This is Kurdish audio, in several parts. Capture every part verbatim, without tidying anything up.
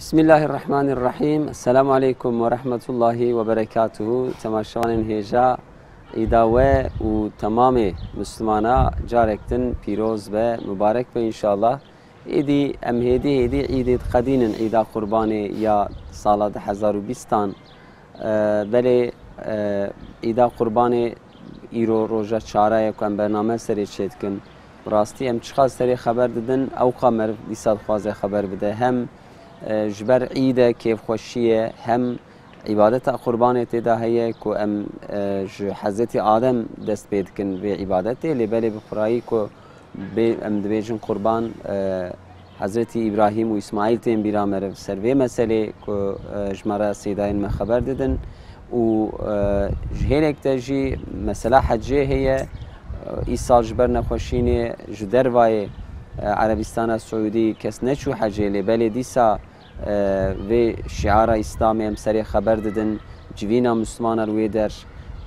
Bismillahirrahmanirrahîm. Esselamu aleykum ve rahmetullahi ve berekatuhu. Temaşevanên hêja, îda we û temamê Mislimana carek din pîroz be, mubarek be înşallah. Êdî em hêdî hêdî îdê diqedînin, îda Qurbanê ya sala du hezar û bîstan. E, belê, e, îda Qurbanê îro roja çara ye ku em bername serê çêdikin. Bi rastî em çiqas serê xeber didin, ewqa meriv dîsa dixwaze xeber bide. Hem, e, ji ber îd e, kêfxweşî ye, hem îbadeta Qurbanê tê de heye ku em, e, ji Hezretî Adem dest pê dikin vê îbadetê. Lê belê bi pirayî ku bê, em dibêjin Qurban, e, Hezretî Îbrahîm û Îsmaîl tên bîra meriv. Ser vê meselê ku, e, ji me re seydayên me xeber didin û, e, ji hêlek de jî mesela hecê heye. E, îsal ji ber nexweşînê ji dervayê, e, Erebistana Siûdî kes neçû hecê, lê belê dîsa, e, vê şiara Îslamê em serê xeber didin, civîna Mislimana li wê der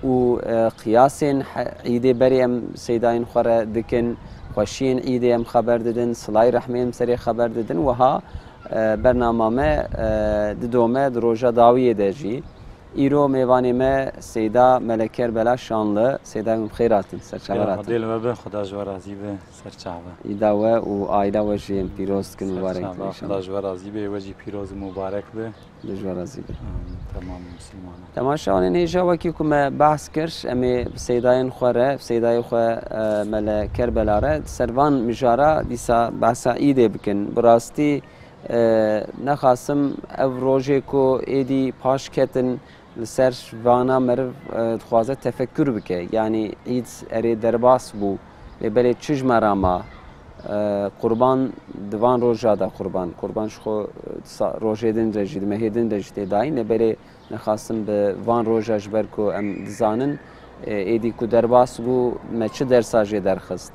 û, e, qiyasên he-, îdê berê em seydayên xwe re dikin, xweşiyên îdê em xeber didin, silay rehmê em serê xeber didin. Wiha, e, bernama me, e, didome di roja dawiyê de jî. Îro mêvanê me Seyda Melek Kerbela Şanlı. Seyda, em xêr hatin, serçava Xêr hatin. Xwedê li we be, Xweda ji we razî be, serçava. Îda we û aîla we jî em pîroz dikin, mubarek be înşallah. Xweda ji we razî be, we jî pîroz û mubarek be. Li ji we razî be. Amîn. Temam Mislimana. Temaşevanên hêja, wekî ku me behs kir, em ê bi seydayên xwe re, bi seydayê xwe, e, Mele Kerbela re, di ser van mijara dîsa behsa îdê bikin. Bi rastî, e, nexasim ev rojê ku êdî paş ketin, li ser vana meriv, e, dixwaze tefekkür bike. Yanî îd erê derbas bû, lê belê çi ji me re ma? E, Qurban, di van roja de Qurban. Qurban ji xwe, e, di sa-, rojê din de jî, di mehê din de jî tê dayîn. Lê belê nexasim bi van roja, ji ber ku em dizanin, e, êdî ku derbas bû, me çi dersa jê derxist?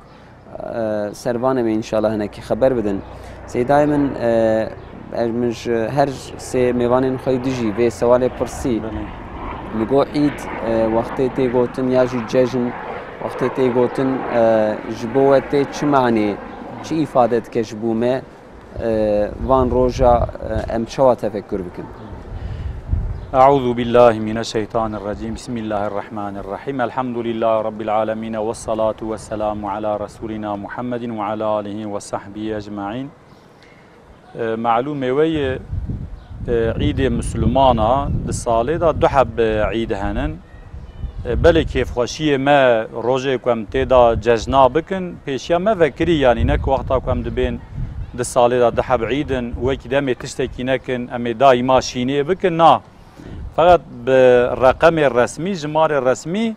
E, ser van em ê înşallah hinekî xeber bidin. Seydayê min, e, ez, min ji her sê mêvanên xwe yî dijî vê sewalê pirsî. Belê. Min got, îd, e, wextê tê gotin ya jî cejn wextê tê gotin, e, ji bo we tê çi manê, çi îfade dike ji bo me? E, van roja, e, em çawa tefekkür bikin? أعوذ بالله من الشيطان الرجيم. بسم الله الرحمن الرحيم. الحمد لله رب العالمين والصلاة والسلام على رسولنا محمد وعلى آله وصحبه أجمعين. E, melûmê we ye, e, îdê Mislimana di salê de du heb îd henin. E, belê kêfxweşiyê me rojê ku em tê de cejna bikin, pêşiya me vekirî, yanî ne ku wexta ku em dibên di salê de du heb îd in, wekî demê tiştekî nekin, em ê daîma şînê bikin, na. Feqet bi reqemê resmî, jimarê resmî,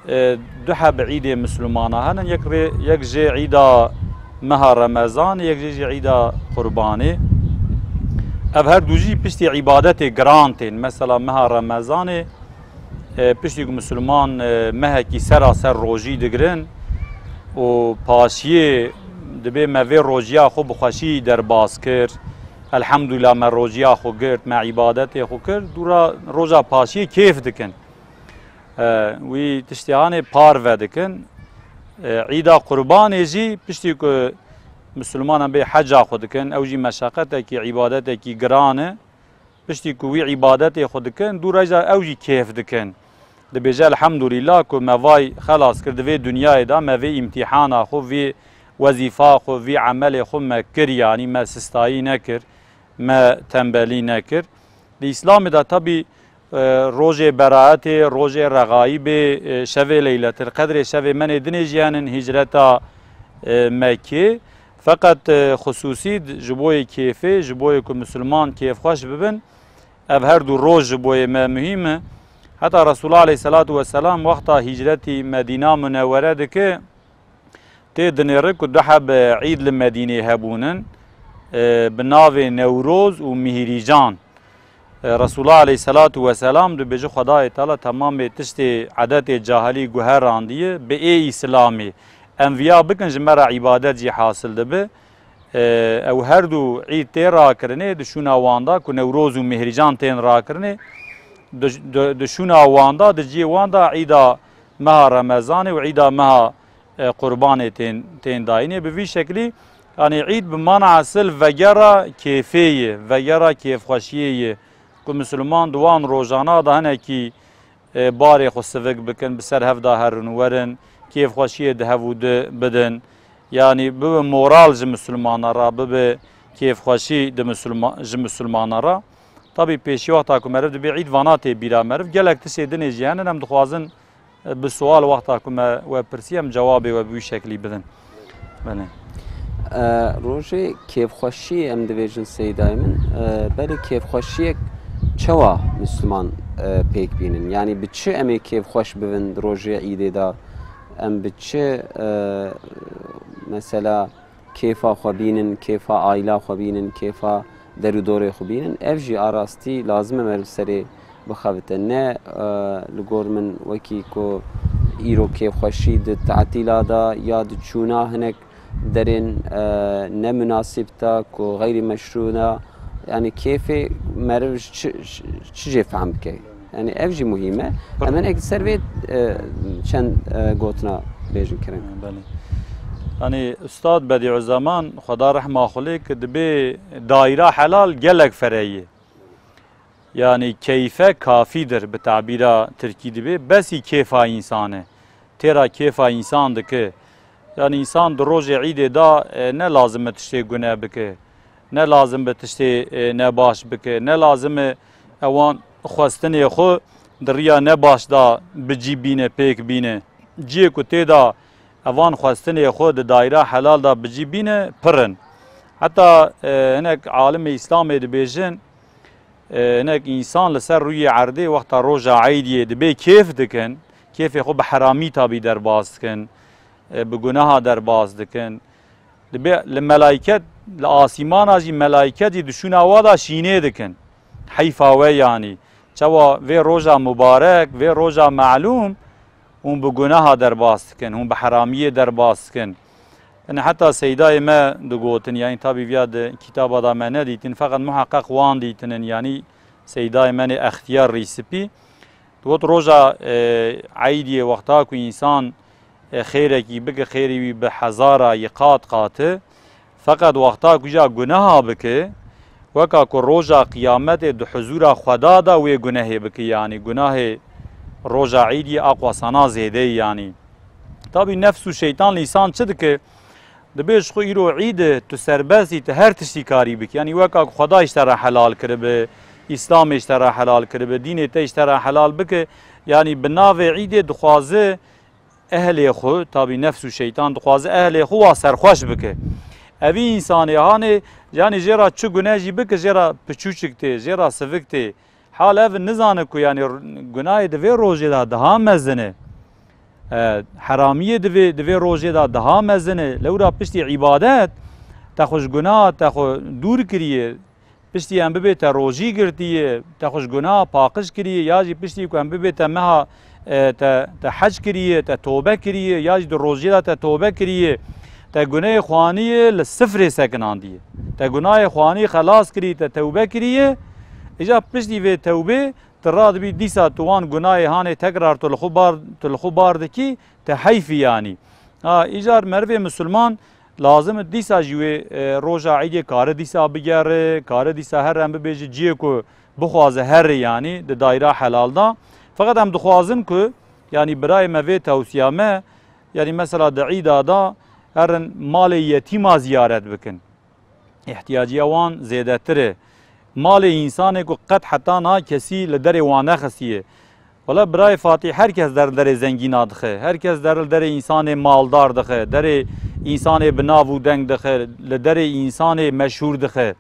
e, du heb îdê Mislimana henin. Yek rê, yek jê îda meha Remezanê, yek jê jî îda Qurbanê. Ev her du jî piştî îbadetê giran tên. Mesela meha Remezanê, e, piştî ku Misliman, e, mehekî seraser rojî digirin û paşiyê dibê me vê rojiya xwe bi xweşî derbas kir. Elhamdulillah me rojiya xwe girt, me îbadetê xwe kir. Dûra roja paşiyê kêf dikin. E, wî tiştê hanê parve dikin. E, îda Qurbanê jî piştî ku Mislimanan bê heca xwe dikin, ew jî meşeqetekî, îbadetekî giran e. Piştî ku wî îbadetê xwe dikin, dû reyza ew jî kêf dikin. Dibêje, Elhamdulîlah ku me vay xelas kir, di vê dinyayê de me vê îmtîhana xwe, vê wezîfa xwe, vê emelê xwe me kir, yanî me sistayî nekir, me tembelî nekir. Di Îslamê de tebî, e, rojê beraetê, rojê rexayîbê, e, şevê Leyletil Qedrê, şevê menê dinê jî henin, hîcreta, e, Mekkê. Feqet, e, xusûsî d-, ji boyê kêfê, ji boyê ku Misilman kêfxweş bibin, ev her du roj ji boyê me muhîm e. Heta Resulullah aleyhisselatu vesselam wexta hîcretî Medîna Munewwere dike, tê dinêre ku du heb îd li Medînê hebûnin, e, bi navê Newroz û Mîhrîcan. E, Resulullah aleyhisselatu vesselam dibêje, Xwedayê Teala temamê tiştê edetê cahilî guherandiye, bi ê Îslamê. Em viya bikin, ji me re îbadet jî hasil dibe. E, ew her du îd tê rakirinê, di şûna wan da ku Newroz û Mîhrîcan tên rakirinê, di, di, di şûna wan da, di cihê wan da îda meha Remezanê û îda meha, e, Qurbanê tên, tên dayînê. Bi vî şeklî Yanî îd bi mana esil vegera kêfê ye, vegera kêfxweşiyê ye. Ku misilman di wan rojana de hinekî, e, barê xwe sivik bikin, bi ser hev de herin werin, kêfxweşiyê di hev û di bidin. Yanî bibe moral ji misilmana re, bibe kêfxweşî di misilma-, ji misilmana re. Tabî pêşî wexta ku meriv dibe îd vana tê bîra meriv. Gelek tiştê dinê jî hene, em dixwazin bi sual wexta ku me we pirsî, em cewabê we bi wî şeklî bidin. Belê. E, rojê kêfxweşî em dibêjin Seydayê min. E, belê kêfxweşiyek çawa Misliman, e, pêk bînin? Yanî bi çi em ê kêfxweş bibin di rojê îdê de? Em bi çi, e, mesela kêfa xwe bînin, kêfa aîla xwe bînin, kêfa der û dorê xwe bînin. Ev jî a rastî lazim e meriv serê bixebite. Ne, e, li gor min wekî ku îro kêfxweşî di tatîla de ya di çûna hinek derên, e, ne munasîb de ku xeyrî meşrû ne. Yanî kêfê meriv ji çi, çi, çi jê fehm bike? Yanî ev jî muhîm e. Em hinek ser vê, e, çend, e, gotina bêjin kerem. Belê. Yanî Ustad Bedîuzzeman, Xweda rehma xwe lê, ki dibê daîra helal gelek ferehî ye. Yanî keyfe kafîdir bi tabîra tirkî dibê, besî kêfa însan e. Têra kêfa însan dike. Yanî însan di rojê îdê de, e, ne lazim e tiştê gune bike. Ne lazim be tiştê, e, nebaş bike. Ne lazim e ewan xwestinê xwe di riya nebaş de bi cî bîne, pêk bîne. Ciyê ku tê de evan xwestinê xwe di daîra helal de bi cî bîne, pir in. Heta, e, hinek alimê Îslamê dibêjin, e, hinek însan li ser rûyê erdê wexta roja eydiyê dibê kêf dikin, kêfê xwe bi heramî tabî derbas dikin, e, bi guneha derbas dikin. Dibê li melayket, li asîmana jî melayket jî di şûna wa da şînê dikin. Heyfa we yanî. Çawa vê roja mubarek, vê roja melûm, hûn bi guneha derbas dikin, hûn bi heramiyê derbas dikin. Yanî heta seydayê me digotin, yanî tabî viya di kitaba da me nedîtin, feqet muheqeq wan dîtinin, yanî seydayê me nê extiyar rîsipî. Digot roja, e, eydiyê wexta ku însan, e, xêrekî bike, xêrî wî bi hezara yî qat qat e. Feqet wexta ku ja guneha bike, weka ku roja qiyametê di huzûra Xweda de wê gunehê bike, yanî gunahê roja eydiyê aqwasana zêde ye yanî. Tabî nefs û şeytan li însan çi dike? Dibê ji xwe îro îd e, tu serbest î, tu her tiştî karî bikî. Yanî weka ku Xwedayê ji te re helal kiribe, Îslamê ji te re helal kiribe, dînê te ji te re helal bike. Yanî bi navê îdê dixwaze ehlê xwe, tabî nefs û şeytan dixwaze ehlê xwe wa serxweş bike. Evî însanê hanê, yanî jê re çi gune jî bike, jê re piçûçik tê, jê re sivik tê. Hal ev nizane ku yanî gunahê di vê rojê de daha mezin e. E, heramiyê di vê, di vê rojê de daha mezin e. Lewra piştî îbadet, te xwe ji gunah, te xwe dûr kiriye. Piştî em bibê te rojî girtiye, te xwe ji gunah paqij kiriye, ya jî piştî ku em bibê te meha, e, te, te hec kiriye, te tobe kiriye, ya jî di rojê de te tobe kiriye. Te gunehê xwe aniye li sifrê sekinandiye. Te gunahê xwe anî xelas kiriye, te tewbe kiriye. Îca piştî vê tewbê tu radibî dîsa tu wan gunahê hanê tekrar tu li xwe bar, tu li xwe bar dikî, te heyfî yanî. Ha, îcar merivê misilman lazim e dîsa jî wê, e, roja îdê kare dîsa bigere, kare dîsa her em bibêje ciyê ku bixwaze herê yanî di dayra helal de. Feqet em dixwazin ku yanî birayê me vê tewsiya me, yanî mesela di îda de herin malê yetîma ziyaret bikin. Îhtiyacîya wan zêdetir e. Malê însanê ku qet heta niha kesî li derê wan nexistiye. Wela birayê Fatîh, her kes der li derê zengîna dixe. Her kes der li derê însanê maldar dixe. Derê însanê bi nav û deng dixe. Li derê însanê meşhûr dixe.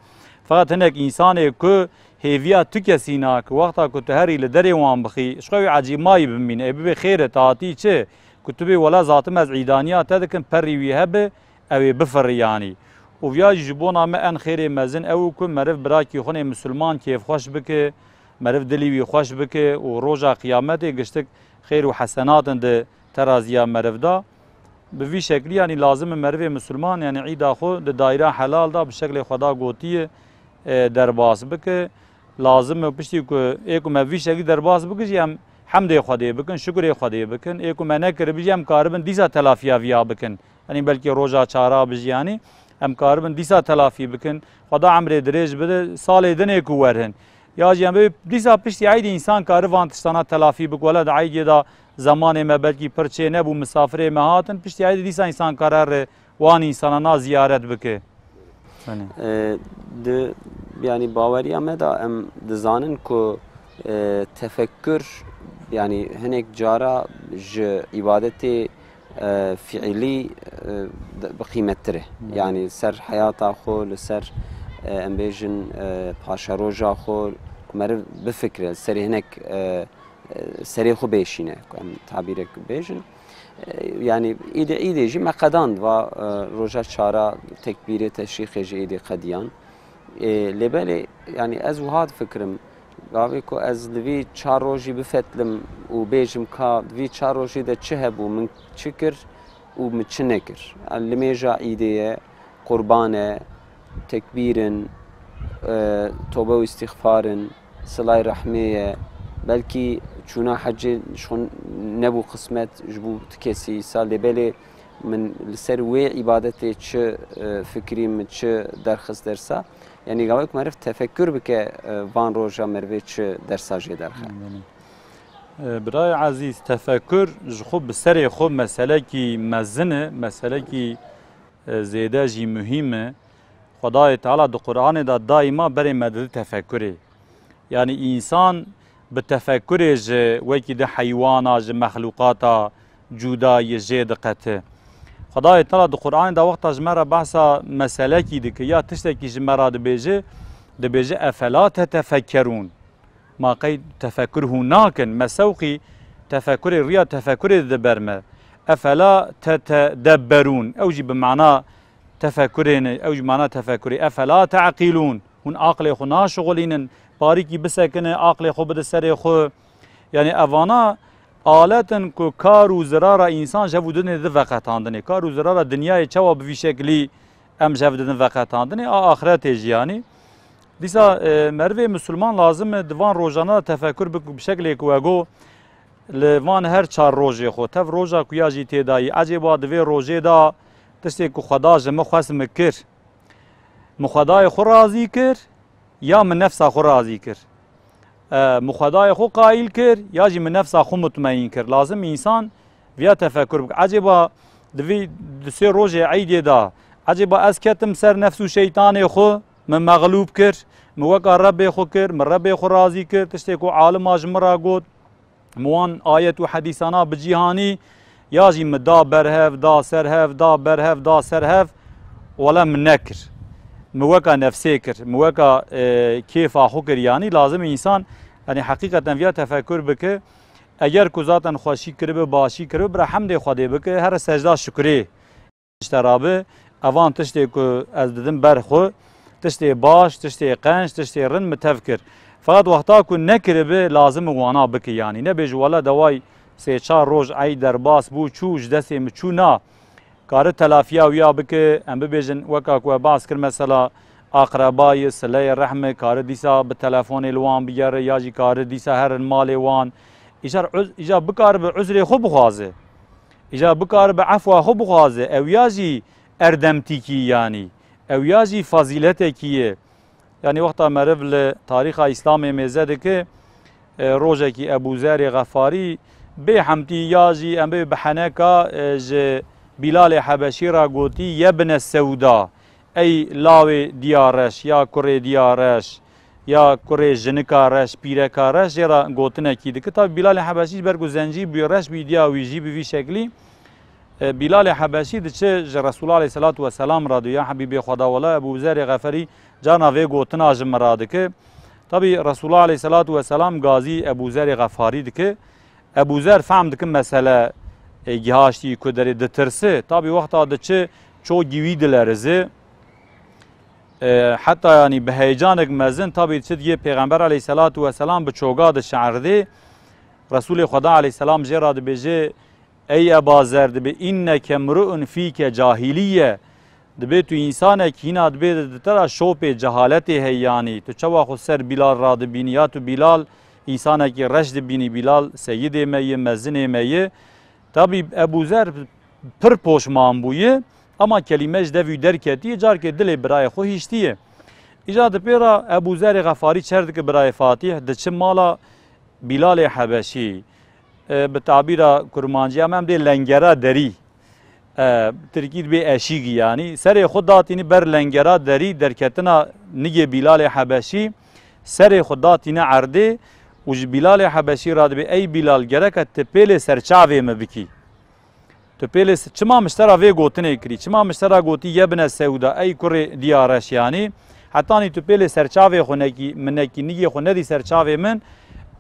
Feqet hinek însanê ku hêviya tu kesî nake, wexta ku tu herî li derê wan bixî, ji xwe wî ecîmayî bimîne. Ê bibê xêr e, tu hatî çi? Ku tu bê wela zatim ez îdaniya te dikim, perî wî hebe, ew ê bifirî yanî. Û viya jî ji bona me en xêrê mezin ew û ku meriv birakî xwe nê misilman kêfxweş bike, meriv dilî wî xweş bike û roja qiyametê giştik xêr û hesenat in di teraziya meriv de. Bi vî şeklî yanî lazim e merivê misilman yanî îda xwe di dayra helal de bi şeklê xwe da gotiye, e, derbas bike. Lazim e piştî ku ê ku me vî şeklî derbas bike jî em hemdê Xwedê bikin, şukurê Xwedê bikin. Ê ku me nekiribî jî em karibin dîsa telafiya viya bikin. Yanî belkî roja çara bi jî yanî em karibin dîsa telafî bikin. Xweda emrê dirêj bide, salê dinê ku werin. Ya jî em bê dîsa piştî eydê însan kari van tiştana telafî bik. Wele di eydê de zemanê me belkî pir çê nebû, misafirê me hatin. Piştî eydê dîsa însan kare re wan însanana ziyaret bike. Belê. E, di, yanî baweriya me de em dizanin ku, e, tefekkür, yanî hinek cara ji îbadetê, e, fiilî, e, de, bi qîmettir e. Belê. Yanî ser heyata xwe, li ser, e, em bêjin, e, paşeroja xwe, ku meriv bifikire, li serê hinek, e, e, serê xwe bêşîne, ku em tabîrek bêjin. E, yanî îdê, îdê jî me qedand, va, e, roja çara tekbîrê teşrîxê jî îdê qediyan. E, lê belê, yanî ez wiha difikirim, gavê ku ez li vî çar rojî bifetlim û bêjim ka di vî çar rojî de çi hebû, min çi kir û min çi nekir. Limêja îdê ye, qurban e, tekbîr in, e, tobe û îstîxfar in, silay rehmê ye, belkî çûna hecê ji xwe nebû qismet ji bo ti kesî îsal, lê belê min li ser wê îbadetê çi, e, fikirî, min çi derxist dersa. Yanî gavek meriv tefekkür bike, e, van roja merivê çi dersa jê derxe. Belê. E, birayê ezîz, tefekkür ji xwe bi serê xwe meselekî mezin e, meselekî, e, zêde jî muhîm e. Xwedayê Teala di Qur'anê de daîma berê me dide tefekkürê. Yanî însan bi tefekkürê ji wekî di heywana, ji mexlûqata cuda yê jê diqete. Xwedayê Teala di Qur'anê de wexta ji me re behsa meselekî dike ya tiştekî ji me re dibêje, dibêje, "Efela tetefekkerûn?" Ma qey tefekkür hûn nakin? Me sewqî tefekkürê, riya tefekkürê dide ber me. "Efela tetedebberûn?" Ew jî bi mana tefekkürê ne, ew jî mana tefekkürê. "Efela te'qîlûn?" Hûn aqlê xwe naşixulînin, parîkî bisekine, aqlê xwe bide serê xwe. Yanî evana alet in ku kar û zirara însan ji hev û dinê di veqetandinê. Kar û zirara dinyayê çawa bi vî şeklî em ji hev didin veqetandinê, a axretê jî yanî. Dîsa, e, merivê misilman lazim e di van rojana de tefekkür bik bi şeklê ku we got, li van her çar rojê xwe, tev roja ku ya jî tê de yî, ecêba di vê rojê de tiştê ku Xweda ji min xwest min kir, min Xwedayê xwe razî kir ya min nefsa xwe razî kir? E, min Xwedayê xwe qayîl kir ya jî min nefsa xwe mutmeîn kir? Lazim însan viya tefekur bike. Ecêba di vî du sê rojê eydê de, ecêba ez ketim ser nefs û şeytanê xwe, min mexlûb kir, min weka Rebbê xwe kir, min Rebbê xwe razî kir, tiştê ku alima ji min re got, min wan ayet û hedîsana bi cîhanî, ya jî min da berhev, da serhev, da berhev, da serhev, wele min nekir. Min weka nefsê kir, min weka, e, kêfa xwe kir. Yanî lazim e însan, yanî heqîqeten viya tefekur bike. Eger ku zaten xweşî kiribe, başî kiribe, bira hemdê Xwedê bike, here secda şukurê. Ji te rabe, evan tiştê ku ez didim ber xwe, tiştê baş, tiştê qenc, tiştê rind min tev kir. Feqet wexta ku nekiribe, lazim e wana bike, yanî nebêje wele daway sê çar roj ey derbas bû, çû, ji destê min çû, na. Kare telafiya wî ya bike, em bibêjin, weka ku we behs kir, mesela, aqrebayê, sileyê rehmê, kare dîsa bi telefonê li wan bigere, ya jî kare dîsa herin malê wan. Îcar uz-, îcar bikaribe uzrê xwe bixwaze. Îcar bikaribe efwa xwe bixwaze. Ew ya jî erdemtîkî, yanî. Ew ya jî fazîletekî ye. Yanî wexta meriv li tarîxa Îslamê mêze dike, e, rojekî Ebû Zerê Xefarî bê hemtî ya jî em bê bi heneka, e, ji Bîlalê Hebeşî re gotî, "Yebne Sewda, ey lawê diya reş, ya kurê diya reş, ya kurê jinika reş, pîreka reş," jê re gotinekî dike. Tabî Bîlalê Hebeşî ji ber ku zencî bûye, reş bûye, diya wî jî bi vî şeklî. E, Bîlalê Hebeşî diçe ji Resûla aleyhisselatu vesselam re diyo, "Ya Hebîbê Xweda, wela Ebû Zerê Xeferî carna vê gotina ji min re dike." Tabî Resûla aleyhisselatu vesselam gazî Ebû Zerê Xefarî dike. Ebû Zer fehm dike mesele, e, gihaştî ku derê ditirse. Tabî wexta diçe çokî wî dilerize. E, heta yanî bi heyecanek mezin tabî diçe diye Pêxember aleyhisselatu vesselam bi çoga dişe'erdê. Resûlê Xweda aleyhisselam jê re dibêje, "Ey Eba Zer, dibê, inneke mru'un fîke cahiliye." Dibê tu însanek hîna dibê di te de şopê cehaletê heye, yanî tu çawa xwe ser Bîlal radibînî, ya tu Bîlal însanekî reş dibînî, Bîlal seyidê me ye, mezinê me ye. Tabî Ebû Zer pir poşman bûye, Ama kelîme ji devî derketiye, carkê dilê birayê xwe hiştiye. Îca di pê re Ebû Zerê Xefarî çer dike birayê Fatîh, diçi mala Bîlalê Hebeşî, e, bi tabîra kurmancî em, em dê lengera derî, e, tirkî dibê eşîgî yanî, serê xwe datînî ber lengera derî derketina nigê Bîlalê Hebeşî, serê xwe datîne erdê û ji Bîlalê Hebeşî re dibê, ey Bîlal, gereke tu pêlê serçavê min bikî. Tu pêlê s-, çima min ji te re vê gotinê kirî? Çima min ji te re gotî, "Yebne Sewda, ey kurê Diyareş"? Yanî, hetanî tu pêlê serçavê xwe nekî, min nekî, nigê xwe nedî serçavê min,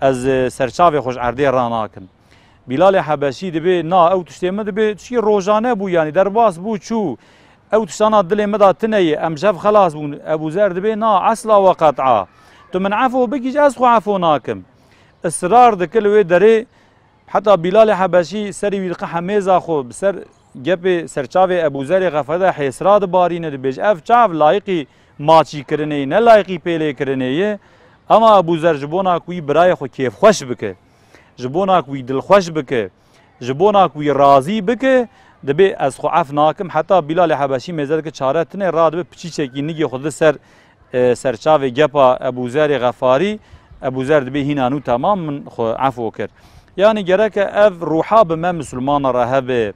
ez, e, serçavê xwe ji erdê ranakim. Bîlalê Hebeşî dibê, na, ew tiştê min dibê, tiştî rojane bû, yanî derbas bû, çû. Ew tiştana dilê min de tune ye, em ji hev xelas bûn. Ebû Zer dibê, na, esla we qet'a. Tu min efo bikî, ez xwe efo nakim. Israr dike li wê derê, Heta Bîlalê Hebeşî serî wî diqe hemêza xwe, bi ser gepê serçavê Ebû Zerê Xefarî de hêsra dibarîne, dibêje, ev çav layiqî maçîkirinê ye, ne layiqî pêlêkirinê ye. Ema Ebû Zer ji bona ku wî birayê xwe kêfxweş bike, ji bona ku wî dilxweş bike, ji bona ku wî razî bike, dibê, ez xwe ef nakim. Heta Bîlalê Hebeşî mêze dike çare tune, radibe piçîçekî nigê xwe di ser e, serçavê gepa Ebû Zerê Xefarî, Ebû Zer dibê hîna nû temam, min xwe efo kir. Yanî gereke ev ruha bi me misilmana re hebe,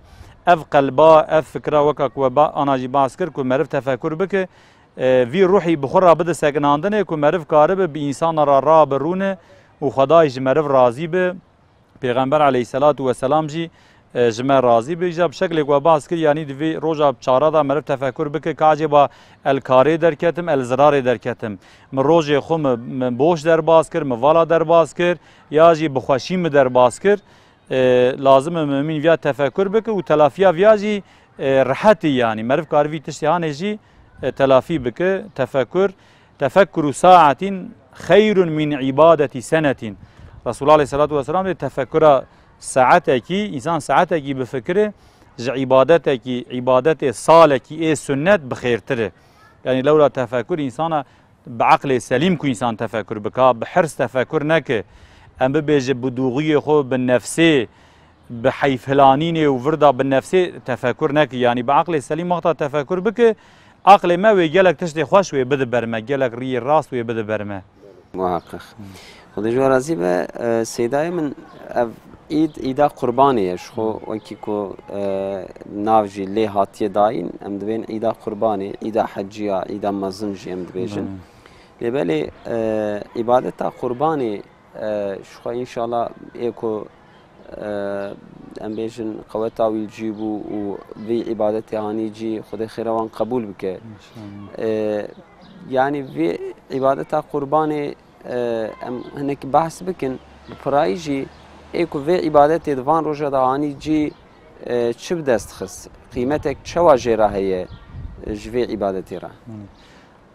ev qelba, ev fikra weka ku we ba-, ana jî behs kir ku meriv tefekur bike, e, vî ruhî bi xwe re bide sekinandinê ku meriv karibe bi însana re ra bi rûne û Xwedayî ji meriv razî be. Pêxember aleyhisselatu vesselam jî, e, ji me razî be. Îja bi şeklê ku we behs kir, yanî di vê roja çara de meriv tefekur bike, ka ecêba el karê derketim, el zirarê derketim. Min rojê xwe mi, mi boş derbas kir, mi vala derbas kir, ya jî bi xweşî mi derbas kir. E, lazim e mumîn viya tefekur bike û telafiya viya jî, e, rehetî, yanî meriv kar vî tiştê hanê jî, e, telafî bike, tefekur. Tefekkuru saatin xeyrun min ibadeti senetin. Resulullah aleyhissalatu vesselam dê tefekkura saatekî, însan saatekî bifikire, ji ibadetekî, ibadetê salekî ê sunnet bi xêrtir e. Yanî lewra tefekkur însana bi eqlê selîm ku însan tefekkur bika, bi hirs tefekkur neke. Em bibêje bi dûxuyê xwe, bi nefsê, bi heyfhilanînê û virda bi nefsê tefekkur neke. Yanî bi eqlê selîm wexta tefekkur bike, aqlê me wê gelek tiştê xweş wê bide ber me, gelek riyê rast wê bide ber me. Muhaqqeq. Xwedê ji we razî be. E, Seydayê min, ev îd, îda Qurbanê ye. Ji xwe wekî ku, e, nav jî lê hatiye dayîn, em dibên îda Qurbanê, îda heciya, îda mezin jî em dibêjin. Belê. Lê belê, e, îbadeta Qurbanê, e, ji xwe înşallah ê ku, e, em bêjin qeweta wî cî bû û vî îbadetê hanî cî, Xwedê xêra wan qebûl bike. Înşallah. E, yanî vî îbadeta Qurbanê, e, em hinek behs bikin, bi pirayî jî ê ku vê îbadetê di van roja de hanî cî, e, çi bi dest xist? Qîmetek çawa jê re heye, e, ji vê îbadetê re?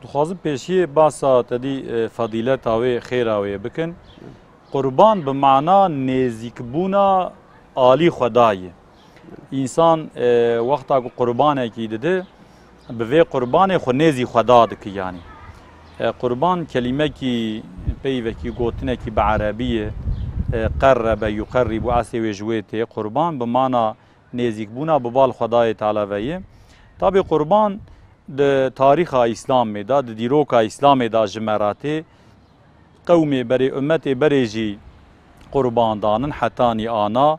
Dixwazim pêşiyê basa te dî, e, fedîleta wê, xêra wê bikin. Qurban bi mana nêzîkbûna alî Xwedayê. Însan, e, wexta ku qurbanekî dide, bi vê qurbanê xwe nêzî Xweda dike yanî. E, qurban kelîmekî peyvekî gotinekî bi erebî ye. E, qerrebe yuqerrîbu, eslê wê ji wê tê. Qurban bi mana nêzîkbûna bi bal Xwedayê Teala ve ye. Tabî qurban di tarîxa Îslamê de, di dîroka Îslamê de ji me re tê. Qewmê berê, ummetê berê jî qurban danin, hetanî ana.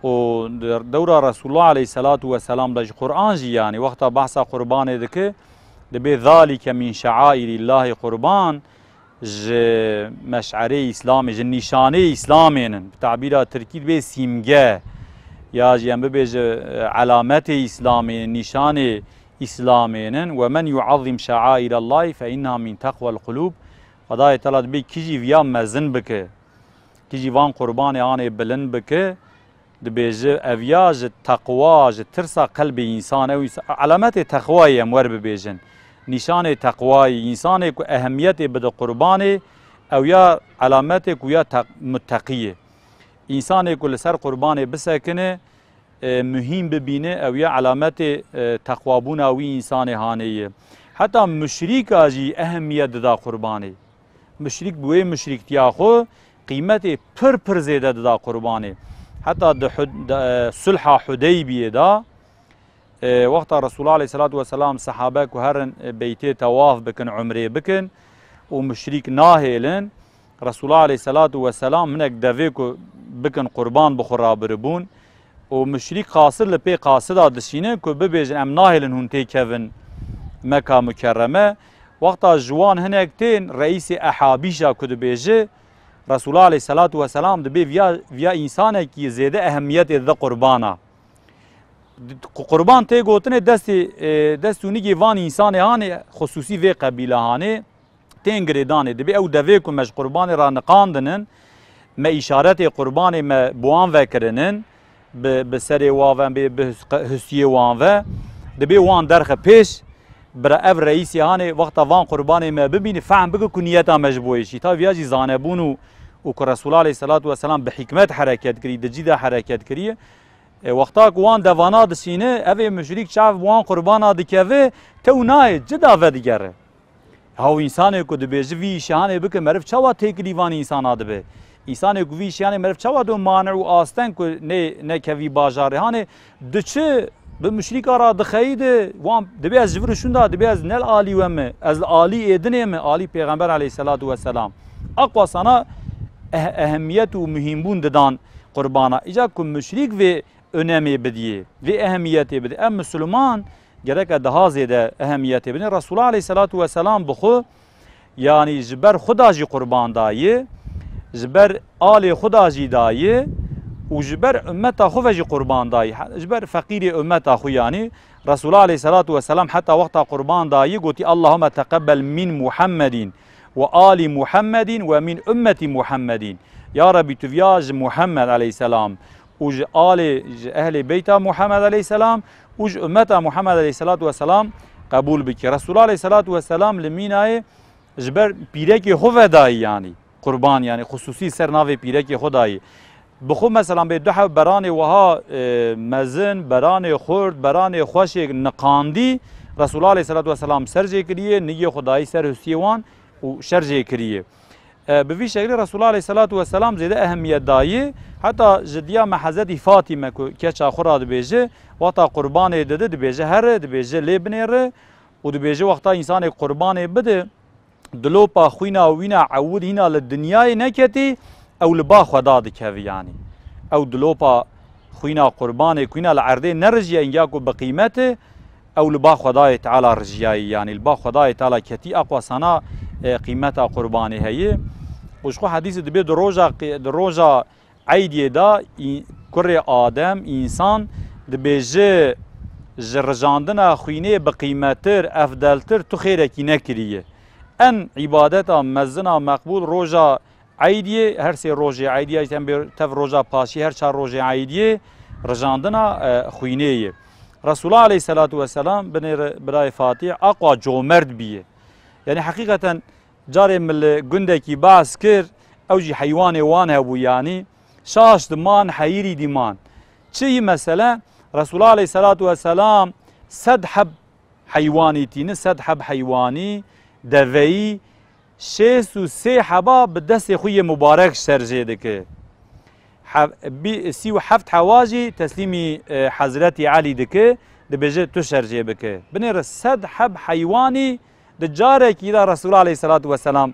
Û di dewra Resulullah aleyhisselatu vesselam de jî Qur'an jî, yanî wexta behsa qurbanê dike, dibê, "Zalike min şeairillahî", qurban ji meş'erê Îslamê, ji nîşanê Îslamê nin. Bi tabîra tirkî dibê sîmge, ya jî em bibêje, e, elametê Îslamê, nîşanê Îslamê nin. "Ve men yuazzim şeairallahî fe inneha min teqwel qulûb." Xwedayê Teala dibê kî jî viya mezin bike, kî jî van qurbanê anê bilind bike, dibêje, ev ya ji teqwa, ji tirsa qelbê însan, ew însa-, elametê teqwayê em wer bibêjin. Nîşanê teqwayê, însanê ku ehemiyetê bide qurbanê, ew ya elametê ku ya teq-, mutteqî ye. Însanê ku li ser qurbanê bisekine, e, muhîm bibîne, ew ya elametê, e, teqwabûna wî însanê hanê ye. Heta muşrîka jî ehemiyet dida qurbanê. Muşrîk bi wê muşrîktiya xwe qîmetê pir pir zêde dida qurbanê. Heta di Hud-, di, e, sulha Hudeybiyê de, E, wexta Resulullah aleyhissalatu vesselam, sehabe ku herin, e, beytê tewaf bikin, umrê bikin û muşrîk nahêlin, Resulullah aleyhissalatu vesselam hinek devê ku bikin qurban bi xwe rabiribûn û muşrîk qasir li pê qasida dişînin ku bibêjin, em nahêlin hûn têkevin Meka Mukerreme. Wexta ji wan hinek tên, reîsê Ehabîşa ku dibêje, Resulullah aleyhissalatu vesselam dibê viya, viya însanekî zêde ehemmiyetê dide qurbana. Di-, ku qurban tê gotinê, destê, e, dest û nigê van însanê hanê, xusûsî vê qebîle hanê, tên girêdanê. Dibê ew devê ku me ji qurbanê re niqandinin, me îşaretê qurbanê me bi wan ve kirinin, bi, bi serê wan ve, bi, bi hus-, husiyê wan ve, dibê wan derxe pêş, bira ev reîsê hanê wexta van qurbanê me bibîne, fehm bike ku niyeta me ji bo yê çi. Tabi viya jî zanebûn û, û ku Resulullah aleyhissalatu vesselam bi hikmet hereket kirî, di cî de hereket kirî. E, wexta ku wan devana dişîne, evê muşrîk çav bi wan qurbana dikeve, tew nayê, cida vedigere. Haw, însanê ku dibêje vî îşê hanê bike, meriv çawa têkilî van însana dibe? Însanê ku vî îşê hanê, meriv çawa do mane û asteng ku nê, nekevî bajarê? Hanê diçi bi muşrîka ra dixeyî de, wan dibê ez ji vir û şûnda, dibê ez ne li alî we me, ez li alî êdinê me, alî Pêxember aleyhisselatu vesselam. Aqwa sana eh-, ehemmiyet û muhîmbûn didan qurbana. Îca ku muşrîk vê önemê bidiyê, vê ehemmiyetê bidê. Em Misliman gereke daha zêde ehemmiyetê bidin. Resulullah aleyhisselatu vesselam bi xwe, yanî ji ber xwe da jî qurban dayê, ji ber alê xwe da jî dayê û ji ber ummeta xwe ve jî qurban dayê. Ji ber feqîrê ummeta xwe yanî. Resulullah aleyhisselatu vesselam heta wexta qurban dayê gotî, "Allahümme teqebbel min Muhammedin ve ali Muhammedin ve min ümmeti Muhammedin." Ya Rebî, tu viya ji Muhammed aleyhisselam û ji alê, ji ehlê beyta Muhammed aleyhisselam û ji ummeta Muhammed aleyhisselatu vesselam qebûl bikî. Resulullah aleyhisselatu vesselam li Mînayê ji ber pîrekê xwe vedayî, yanî qurban, yanî xusûsî ser navê pîrekê xwe dayî. Bi xwe, meselan, bê du heb beranê wiha, e, mezin, beranê xurt, beranê xweşê niqandî, Resulullah aleyhisselatu vesselam ser jê kiriye, nigê xwe dayî ser hustiyê wan û şer jê kiriye. E, bi vî şeklî Resulullah aleyhisselatu vesselam zêde ehemmiyet dayî. Heta ji diya me Hezretî Fatîme ku keça xwe ra dibêje, wexta qurbanê dide, dibêje here, dibêje lê binêre û dibêje wexta însanê qurbanê bide, dilopa xwîna wîna ewil hîna li dinyayê neketî, ew li ba Xweda dikevî yanî. Ew dilopa xwîna qurbanê ku hîna li erdê nerijiye, înga ku bi qîmet e, ew li ba Xwedayê Teala rijiyayî, yanî li ba Xwedayê Teala ketî, aqwa sana, e, qîmeta qurbanê heye. Û ji xwe hedîsê dibê di roja qi-, di roja eydiyê de î-, kurê Adem, însan dibêje, ji rijandina xwînê bi qîmettir, efdeltir tu xêrekî nekiriye. En îbadeta mezina meqbûl roja Eydiyê, her sê rojê Eydiya jî em bê tev roja paşî, her çar rojê Eydiyê rijandina, e, xwînê ye. Resulullah aleyhisselatu vesselam binêre birayê Fatîh aqwa comerd bîye. Yanî heqîqeten carê min li gundekî behs kir, ew jî heywanê wan hebû yanî. Şaş diman, heyirî diman. Çi yî mesele? Resulullah aleyhisselatu vesselam sed heb heywanî tîni, sed heb heywanî, deveyî, şêst û sê heba bi destê xwe yê mubarek ser jê dike. Hev-, bî-, sî û heft heba jî teslîmî, e, Hezretî Elî dike, dibêje tu ser jê bike. Binêre sed heb heywanî di carekî de Resulullah aleyhisselatu vesselam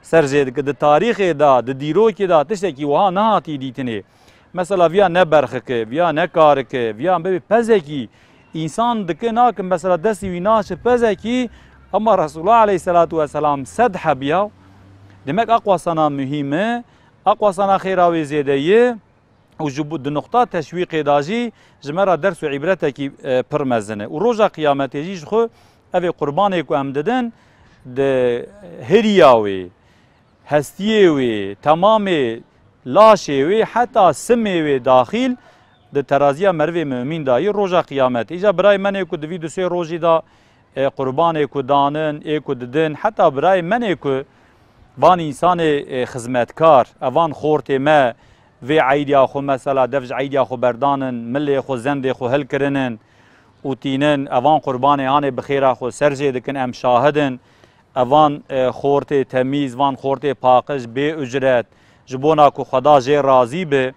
ser jê dike. Di tarîxê de, di dîrokê de tiştekî wiha nehatî dîtinê. Mesela viya ne berxike, viya ne karike, viya bibê pezekî, însan dike nake, mesela destî wî naçe pezekî, ama Resulullah aleyhisselatu vesselam sed heb ya. Demek aqwa sana muhîm e, aqwa sana xêra wê zêde ye. Û ji bo, di nuqta teşwîqê de jî ji me re ders û îbretekî, e, pir mezin e. Û roja qiyametê jî ji xwe evê qurbanê ku em didin, di hiriya wê, hestiyê wê, temamê laşê wê, heta simê wê daxîl di teraziya merivê mumîn de yî roja qiyametê. Îca birayê menê ku di vî du sê rojî de, e, qurbanê ku danin, ê ku didin, heta birayê menê ku van însanê, e, xizmetkar, evan xortê me, vê eydiya xwe mesela dev ji eydiya xwe berdanin, milê xwe, zendê xwe hilkirinin û tînin, evan qurbanê hanê bi xêra xwe ser jê dikin, em şahid in. Evan, e, xortê temîz, van xortê paqij, bê ucret, ji bona ku Xweda jê razî be,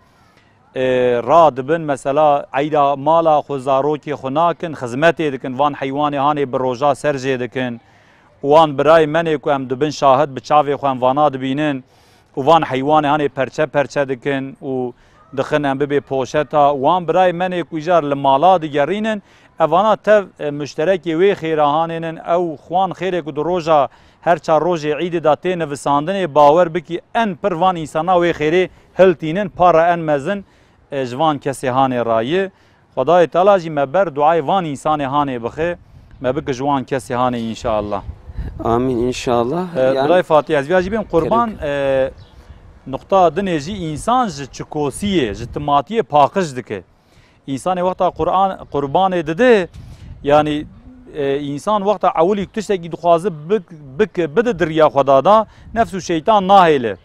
e, radibin, mesela eyda mala xwe, zarokê xwe nakin, xizmetê dikin, van heywanê hanê bi roja ser jê dikin. Wan birayê me ne ku em dibin şahid, bi çavê xwe em vana dibînin û van heywanê hanê perçe perçe dikin û dixin em bibê poşeta. Wan birayê me ne ku îcar li mala digerînin, evana tev, e, muşterekê wê xêra hanênin, ew xwan xêrê ku di roja her çar rojê îdê de tê nivisandinê, bawer bikî en pir van însana wê xêrê hiltînin, para en mezin, e, ji van kesê hanê ra ye. Xwedayê Teala jî me ber duayê van însanê hanê bixe, me bike ji wan kesê hanê înşallah. Amîn înşallah. E, Yani Birayê Fatih, ez viya jî bêm qurban, Kerem. E, nuqta dinê jî însan ji çikosiyê, ji timatiyê paqij dike. Însanê wexta Qur'an, qurbanê dide, yani, e, însan wexta ewilî tiştekî dixwaze bik-, bike, bide di riya Xweda da, nefs û şeytan nahêle.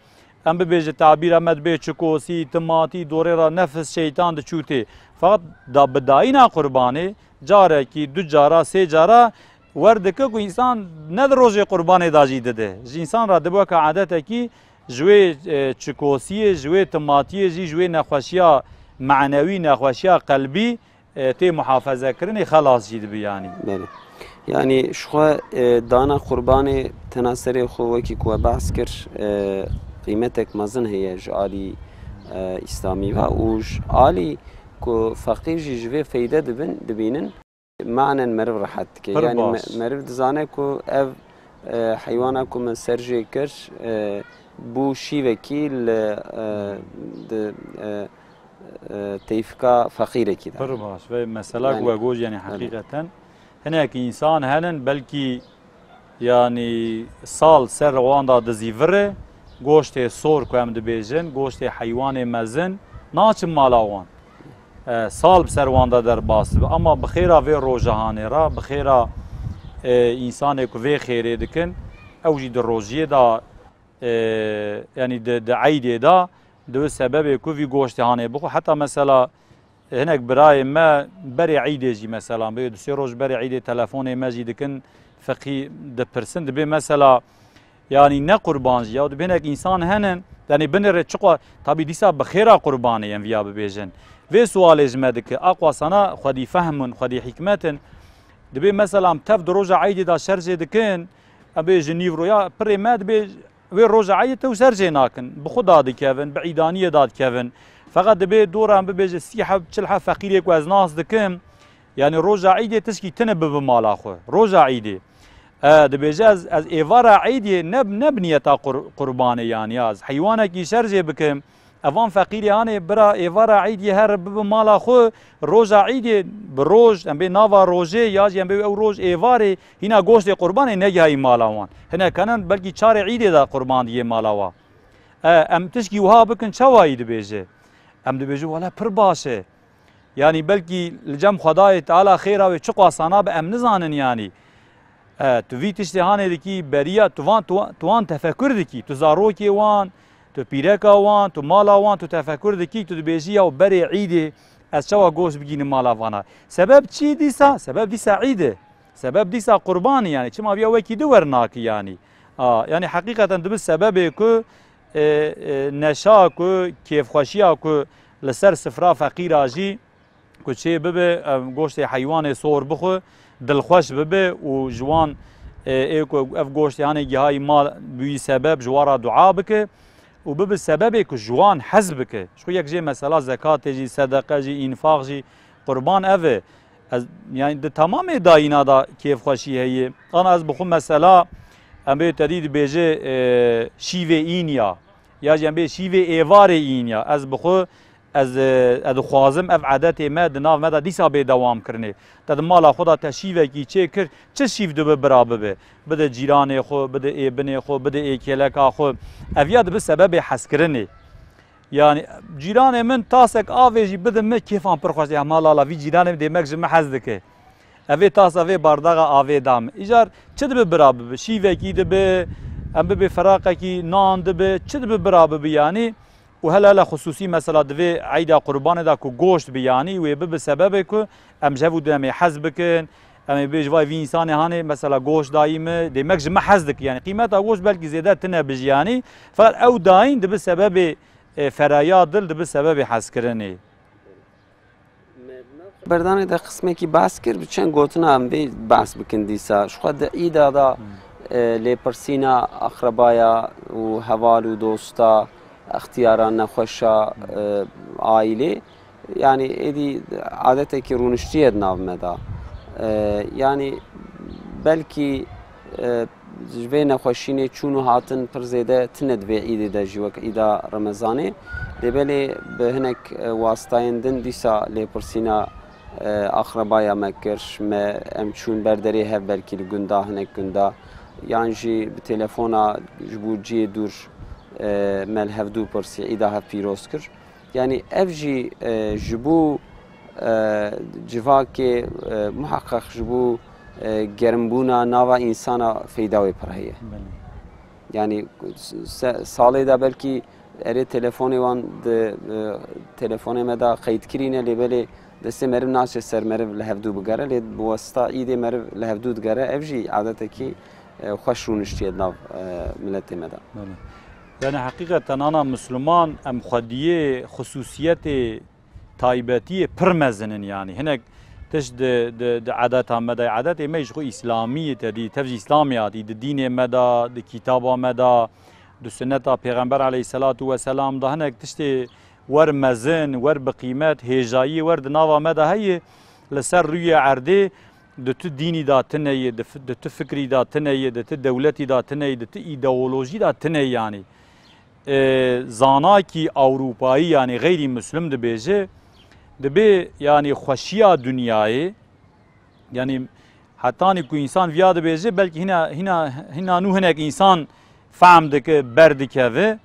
Em bibêje tabîra me dibê çikosî, timatî, dorê re nefis şeytan diçû tê. Feqet da bi dayîna qurbanê, carekî, du cara, sê cara wer dike ku însan ne di rojê qurbanê de jî dide. Ji însan re dibe weke adetekî ji wê, e, çikosiyê, ji wê timatiyê jî, ji wê nexweşiya manewî, nexweşiya qelbî, e, tê muhafezekirinê, xelas jî dibi yanî. Belê. Yanî ji xwe, e, dana qurbanê tena serê xwe wekî ku we behs kir, e, qîmetek mezin heye ji alî, e, îslamî ve û ji alî ku feqîr jî ji vê feyde dibin, dibînin, manen meriv rehet dike. Pir Yanî me-, baş. meriv dizane ku ev, e, heywana ku min ser jê kir, e, bû şîvekî li, e, di, e, e, teyfika feqîrekî de. Pir baş. Ve mesela Yani, ku we got, yani, evet. heqîqeten hinek însan henin, belkî, yani, sal ser wan da dizîvire, goştê sor ku em dibêjin, goştê heywanê mezin, naçin mala wan. E, sal bi ser wan de derbas dibe. Ama bi xêra vê roja hanê re, bi xêra, e, însanê ku vê xêrê dikin, ew jî di rojiyê de, e, yanî di, di eydê de, di wê sebebê ku vî goştê hanê bixwe. Heta mesela hinek birayê me berê eydê jî, mesela, bê du sê roj berê eydê telefonê me jî dikin, feqî dipirsin, dibê mesela, yanî ne qurban jî, ya dibê hinek însan henin, yanî binêre çiqas, tabî dîsa bi xêra qurbanê em viya bibêjin. Vê sualê ji me dike, a qasana xwedî fehm in, xwedî hikmet in. Dibê mesela em tev di roja eydê de şer jê dikin, em bê ji nîv roya pirê me dibê wê roja eydê tew ser jê nakin. Bi xwe da dikevin, bi îdaniyê da dikevin. Feqet dibê dora em bibêje sî heb, çil heb feqîrê ku ez nas dikim, yanî roja eydê tişkî tine bibe mala xwe. Roja eydê. E, dibêje ez, ez êvara eydê ne, ne bi niyeta qur-, qurbanê yanî ya ez heywanekî şer jê bikim. Evan feqîrê hanê bira êvara eydê here bibe mala xwe. Roja eydê bi roj, em bê nava rojê ya jî em bê ew roj êvarê hîna goştê qurbanê negihayî mala wan. Hinek henin belkî çarê eydê de qurban diyê mala wa. E, em tişkî wiha bikin çawayî dibêje? Em dibêjin wele pir baş e. Yanî belkî li cem Xwedayê Teala xêra wê çiqas ana be em nizanin yanî. E, tu vî tiştê hanê dikî beriya, tu van, tu, tu wan tefekur dikî, tu zarokê wan, tu pîreka wan, tu mala wan, tu tefekur dikî, tu dibêjî ya berê eydê ez çawa goşt bigînim mala vana. Sebeb çi dîsa? Sebeb dîsa eyd e. Sebeb dîsa qurbanî yanî. Çima viya wekî di wernakî yanî. A, yanî heqîqeten dibi sebebê ku, e, e, neşa ku, kêfxweşiya ku li ser sifra feqîra jî ku çê bibe, em, goştê heywanê sor bixwe, dilxweş bibe û ji wan, e, ê ku ev goştê hanê gihayî mal bûyî sebeb ji wan re dua bike û bibe sebebê ku ji wan hez bike. Ji xwe yek jê mesela zekatê jî, sedeqe jî, înfaq jî, qurban ev e. Ez, yani di temamê dayîna de kêfxweşî heye. Ana ez bi xwe mesela, em bê te dî dibêje, e, şîvê înya, ya jî em bê şîvê êvarê înya. Ez bi xwe, ez, e, ez dixwazim ev edetê me di nav me de dîsa bê dewam kirinê. Te di mala xwe de te şîvekî çêkir, çi şîv dibe bira bibe? Bide cîranê xwe, bide ê binê xwe, bide ê kêleka xwe. Ev ya dibe sebebê hezkirinê. Yani cîranê min tasek avê jî bide min, kêfan pir xweş dibe. Ya malala vî cîranê min demek ji min hez dike. Ev ê tasa vê bardaxa avê da min. Îcar çi dibe bira bibe? Şîvekî dibe, em bibê firaqekî nan dibe, çi dibe bira bibe yanî? Û hele hele xusûsî mesela di vê eyda qurbanê de ku goşt bi yanî wê bibe sebebê ku em ji hev û du em ê hez bikin, em ê bêj vay vî însanê hanê mesela goşt dayî min, demek ji min hez dike. Yani qîmeta goşt belkî zêde tine bi jî yanî. Feqet ew dayîn dibe sebebê e, fereya dil dibi sebebê hezkirinê. Berdanê de qismekî behs kir, bi çend gotina em vê behs bikin dîsa. Ji xwe di îda de, e, lêpirsîna aqrebaya û heval û dosta, extiyara nexweşa, e, aîlê. Yani êdî adetekî rûniştiye di nav me de. E, yani belkî, e, ji vê nexweşînê çûn û hatin pir zêde tine di vê îdê de jî wek îda Remezanê. Lê belê bi hinek, e, wasitayên din dîsa lêpirsîna, e, axrebaya me kir. Me, em çûn ber derê hev belkî li gunda, hinek gunda. Yan jî bi telefona ji bo cihê dûr, e, me li hevdû pirsî, îda hev pîroz kir. Yani ev jî, e, ji bo, e, civakê, e, muheqeq ji bo, e, germbûna nava însana feyda wê pir heye. Belê. Yani se- salê de belkî erê telefonê wan di, e, telefonê me de qeyd kirîne, lê belê destê meriv naçe ser meriv li hevdû bigere, lê bi wasita îdê meriv li hevdû digere. Ev jî adetekî, e, xweş rûniştiye di nav, e, miletê me de. Belê. Yani heqîqeten ana Misliman em xwediyê xusûsiyetê taybetiyê pir mezin in yani. Hinek tişt di, di, di edeta me de, edetê me ji xwe îslamî ye, te dî, tev ji îslamê hatî, di dînê me de, di kitaba me de, di sunneta Pêxember aleyhisselatu vesselam de hinek tiştê wer mezin, wer bi qîmet, hêjayiyê wer di nava me de heye, li ser rûyê erdê di tu dînî de tune ye, di fi- di tu fikrî de tune ye, di tu dewletî de tune ye, di tu îdeolojî de tune ye yani. E, zanakî Ewropayî, yani xeyrî Muslim dibêje, dibê yani xweşiya dinyayê, yani hetanî ku însan viya dibêje, belkî hîna, hîna, hîna nû hinek însan fehm dike, berdikeve.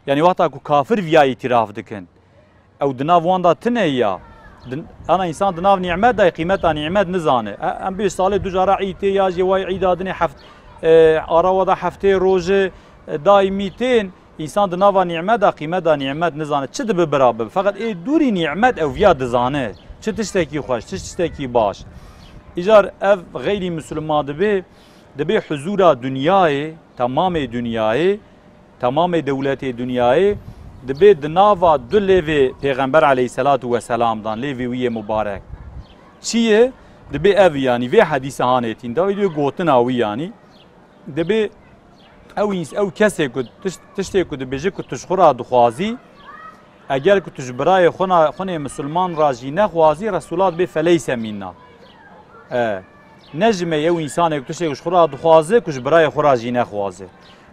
Yani wexta ku kafir viya îtîraf dikin, ew di nav wan de tune ya. Di- ana însan di nav nîmet de qîmeta nîmet nizane. E, em bê salê du cara îd tê ya jî way îda dinê heft, e, ara wa de heftê roje, e, daîmî tên. Însan di nava nîmet de qîmeta nîmet nizane. Çi dibe bira bibe? Feqet ê dûrî nîmet ew viya dizane. Çi tiştekî xweş, çi tiştekî baş. Îcar ev xeyrî Misliman dibê, dibê huzûra dinyayê, temamê dinyayê, temamê dewletê dinyayê, dibê di nava du lêvê Pêxember aleyhisselatu vesselam dan, lêvê wî yê mubarek. Çi ye? Dibê ev yanî, vê hedîse hanê tîn de, wê gotina wî yanî. Dibê ew îns-, ew kesê ku tişt-, tiştê ku dibêje ku tu ji xwe re dixwazî, eger ku tu ji birayê xwe na-, xwe nê misilman re jî nexwazî, Resûla dibê feleyse mînna. E, ne ji me ye ew însanê ku tiştê ku ji xwe re dixwaze, ku ji birayê xwe re jî nexwaze.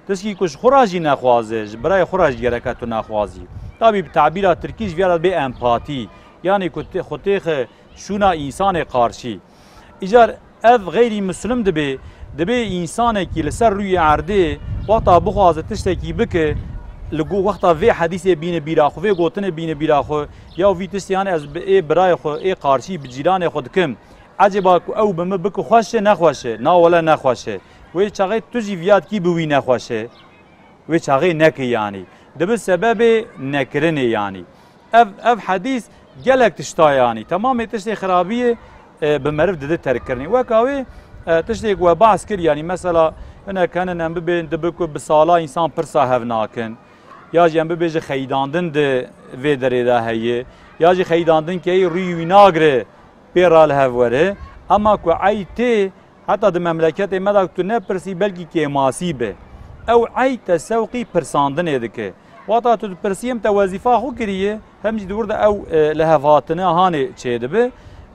Tişkî ku ji xwe re jî nexwaze, ji birayê xwe re jî gereke tu nexwazî. Tabî bi tabîra tirkî ji vîya re dibê empatî. Yanî ku tê-, xwe têxe şûna însanê qarşî. Îcar ev xeyrî muslim dibê, dibê însanekî li ser rûyê erdê wexta bixwaze tiştekî bike, li go-, wexta vê hedîsê bîne bîra xwe, vê gotinê bîne bîra xwe, ya vî tiştê, yanî ez bi ê birayê xwe, ê qarşî, bi cîranê xwe dikim. Ecêba ku ew bi min bike xweş e, nexweş e? Na wele nexweş e. Wê çaxê tu jî viya dikî bi wî nexweş e. Wê çaxê neke yanî. Dibe sebebê nekirinê yanî. Ev, ev hedîs gelek tişta yanî. Temamê tiştê xirabiyê, e, bi meriv dide terkkirinê. Weka wê, e, tiştê ku we behs kir yanî, mesela hinek henin em bibên, dibe ku bi sala însan pirsa hev nakin. Ya jî em bibêje xeydandin di vê derê de heye. Ya jî xeydandin keyî rûyê wî nagire pê re li hev were. Ema ku ey tê, heta di memleketê me de tu nepirsî, belkî kêmasî be. Ew ey te sewqî pirsandinê dike. Wata tu dipirsî, hem te wezîfa xwe kiriye, hem jî di wir de ew, e, li hev hatine hanê çêdibe.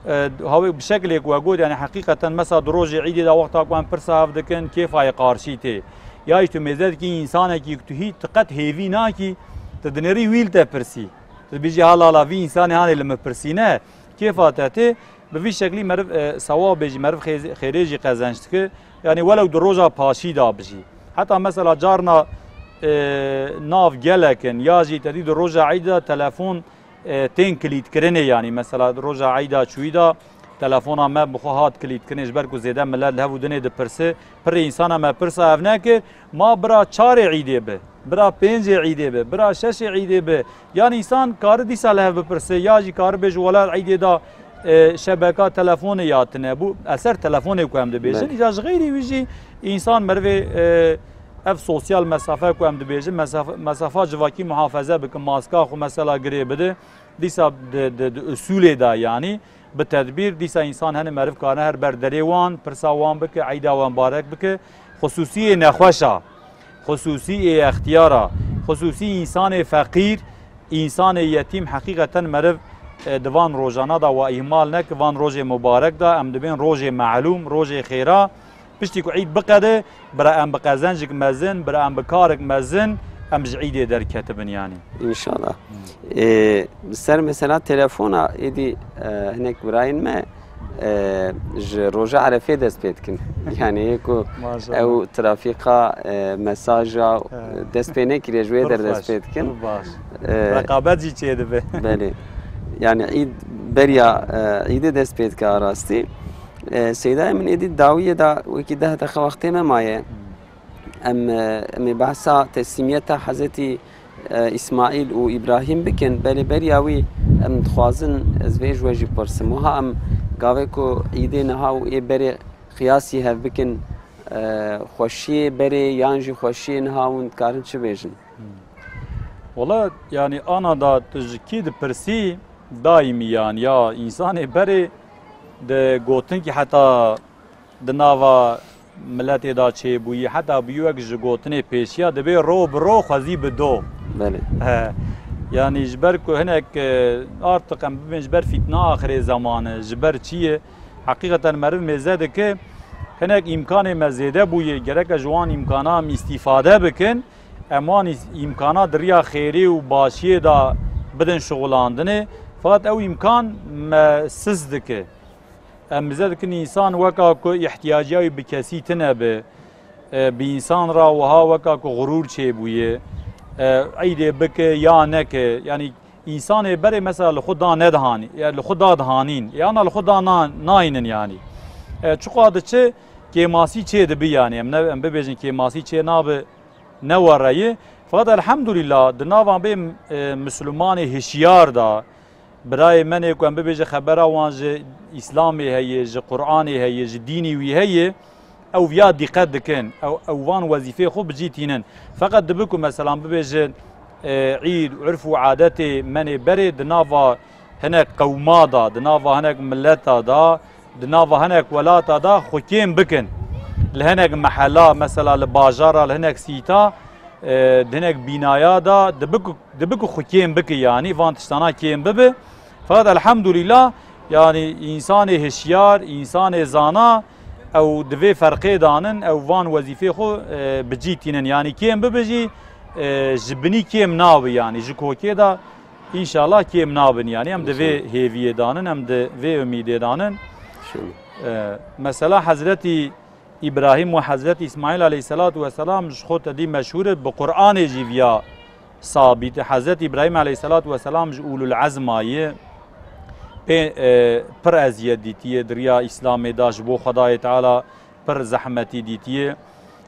E, hawê bi şekilê ku we got, yani heqîqeten mesela di rojê îdê de wexta ku em pirsa hev dikin, kêfa yê qarşî tê. Ya jî tu mêze dikî însanekî ku tu hî, tu qet hêvî nakî, tu dinêrî wî li te pirsî. Tu dibêjî, ha lala, vî însanê hanê li min pirsîne, kêfa te tê. Bi vî şeklî meriv, e, sewabê jî, meriv xêz-, xêrê jî qezenc dike. Yanî welew di roja paşî de bijî. Heta mesela carna, e, nav gelek in, ya jî te dî di roja îd de telefon, e, tên kilîtkirinê, yanî mesela di roja îda çûyî de telefona me bi xwe hat kilîtkirinê, ji ber ku zêde milet li hev û dinê dipirse, pirê însana me pirsa ev nekir, ma bira çarê îdê bi, bira pêncê îdê bi, bira şeşê îdê bi. Yan însan kari dîsa li hev bipirse, ya jî kari bêje wela îdê de, e, şebeka telefonê ya tine bû. Eser telefonê ku em dibêjin. Belê. Îca ji xeyrî wî jî însan merivê, e, ev sosyal mesafe ku em dibêjin, mesafe, mesafa civakî muhafeze bikin, maska xwe mesela girê bide, dîsa di, di, di usulê de yanî bi tedbîr, dîsa însan hene meriv karine her ber derê wan, pirsa wan bike, eyda wan barek bike, xusûsiyê nexweşa, xusûsî ê extiyara, xusûsî însanê feqîr, însanê yetîm heqîqeten meriv, e, di van rojana da wa îhmal neke, van rojê mubarek da, em dibên rojê melûm, rojê xêra. Piştî ku îd biqede, bira em bi qezencik mezin, bira em bi karek mezin, em ji îdê derketibin yanî. Înşallah. Ê, ser mesela telefona êdî, e, hinek birayên me, e, ji roja Erefê dest pê dikin. Yani ku Maşallah. Ew trafîka, e, mesaja, He. Dest pê nekiriye, ji wê der dest pê dikin. Pir baş. E, Reqabet jî çêdibe. Belê. Yani îd beriya, e, îdê dest pê dike a rastî. E, Seydayê min êdî dawiyê de wekî deh deqe wextê me maye. Em, e, em ê behsa teslîmiyeta Hezretî, e, Îsmaîl û Îbrahîm bikin, belê beriya wî em dixwazin ez vê ji we jî pirsim. Wiha em gavê ku îdê niha û ê berê qiyasî hev bikin, e, xweşiyê berê yan jî xweşiyê niha hûn dikarin çi bêjin? Wala, yani, ana da tu ji kî dipirsî, daîmî, yani, ya însanê berê di gotinkî heta di nava miletê de çêbûyî, heta bûyî wek ji gotinê pêşiya, dibê ro bi ro xwezî bi do. Belê. He. Yani, ji ber ku hinek, e, artık em bibên ji ber fîtina axirê zemanê, ji ber çi ye? Heqîqeten meriv mêze dike, hinek îmkanê me zêde bûye, gereke ji wan îmkana em îstîfade bikin, em wan îs-, îmkana di riya xêrê û başiyê de bidin şixulandinê. Feqet ew îmkan me siz dike. Em mêze dikin însan weka ku îhtiyaciya wî bi kesî tine be, e, bi însan re wiha weka ku xurûr çêbûye, e, îdê bike ya neke, yanî Însanê berê mesela li xwe da nedihanî, ya li xwe da dihanîn, ya na li xwe da na-, nayînin yanî. E, çiqa diçe kêmasî çê dibi yanî. Em ne, em bibêjin kêmasî çê nabi ne were ye. Feqet elhamdulillah di nava bê, e, Mislimanê hişyar da, birayê menê ku em bibêje xebera wan ji Îslamê heye, ji Qur'anê heye, ji dînî wî heye, ew viya dîqet dikin, ew, ew van wezîfeyê xwe bi cî tînin. Feqet dibi ku, meselan, bibêjin, e, îd, urf û adetê menê berê di nava hinek qewma da, di nava hinek mileta da, di nava hinek welata da xwe kêm bikin. Li hinek mehela, mesela li bajara, li hinek sîta, e, di hinek bînaya da dibi ku, dibi ku xwe kêm bike, yanî van tiştana kêm bibe. Feqet elhamdulillah, yanî însanê hişyar, însanê zana, ew di vê ferqê danin, ew van wezîfê xwe, e, bi cî tînin. Yanî kêm bibe jî, e, ji binî kêm nabe, yanî ji kokê de înşallah kêm nabin. Yanî em di vê hêviyê danin, em di vê umîdê danin. Şûn. E, mesela Hezretî Îbrahîm û Hezretî Îsmaîl aleyhisselatu vesselam ji xwe tedî meşhûr e, bi Qur'anê jî viya sabît e. Hezretî Îbrahîm aleyhisselatu vesselam ji ulul ezma ye. Pê, e, pir eziyet dîtiye, di riya Îslamê de ji bo Xwedayê Teala pir zehmetî dîtiye.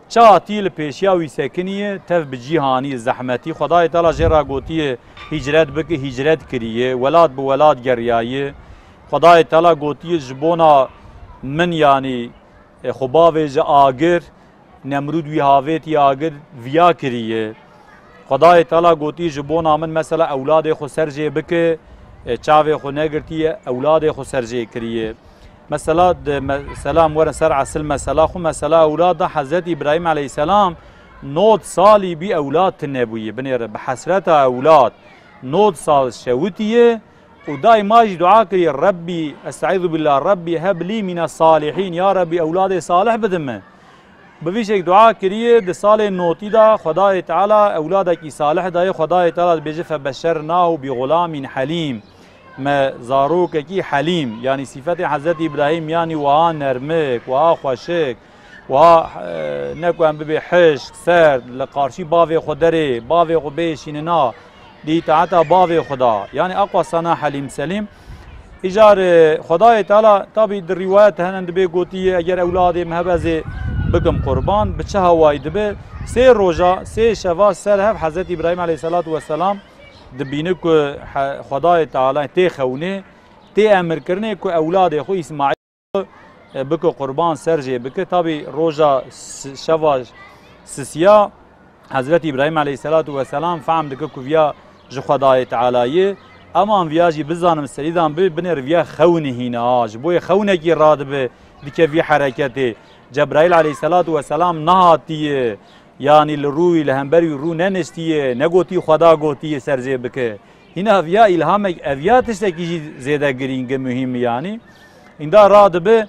Ça tî li pêşiya wî sekiniye, tev bi cî haniye zehmetî. Xwedayê Teala jê re gotiye, hîcret bike, hîcret kiriye, welat bi welat geriyaye. Xwedayê Teala gotiye, ji bona min, yanî, e, xwe bavêje agir, Nemrûd wî havêtî agir viya kiriye. Xwedayê Teala gotî, ji bona min mesela ewladê xwe ser jê bike, e, çavê xwe negirtiye, ewladê xwe ser jê kiriye. Mesela di me-, selam werin ser esil mesela xwe, mesela ewlad da Hezretî Îbrahîm aleyhisselam nod salî bî ewlad tine bûye. Binêre bi hesreta ewlad nod sal şewitiye, û daîma jî dua kiriye, Rebbî, estaizu billah, Rebbî heb lî mine salihîn, ya Rebbî, ewladê salih bide min. Bi vî şek dua kiriye, di salê notî de Xwedayê Teala ewladekî salih daye, Xwedayê Teala dibêje, febeşernahu bi xulamîn helîm. Me zarokekî helîm, yanî sîfetê Hezretî Îbrahîm, yanî wiha nermik, wiha xweşik, wiha, e, ne ku em bibê hişk, serd, li qarşî bavê xwe derê, bavê xwe bêşînina, di îtaeta bavê xwe da. Yanî aqwa sana Helîm Selîm. Îcar, e, Xwedayê Teala, tabî di rîwayet hene dibê gotiye, eger ewladê min hebe ez ê bikim qurban, bi çi hawayî dibe? Sê roja, sê şeva ser hev Hezretî Îbrahîm aleyhisselatu vesselam dibîne ku he-, Xwedayê Teala tê xewnê, tê emirkirinê ku ewladê xwe Îsmaîl e, bike qurban, ser jê bike. Tabî roja s-, şeva sisiya Hezretî Îbrahîm aleyhisselatu vesselam fehm dike ku viya ji Xwedayê Teala ye. Ema em viya jî bizanin, serîdan bi binêr viya xewnî hîne ha. Ji bo yê xewnekî radibe dike vî hereketê. Cebraîl aleyhisselatu vesselam nehatiye, yanî li rûyî, li hemberî rû neniştiye, negotî Xweda gotiye ser jê bike. Hîna viya îlhamek, ev ya tiştekî jî zêde girîng e, muhîm e yanî. Înda radibe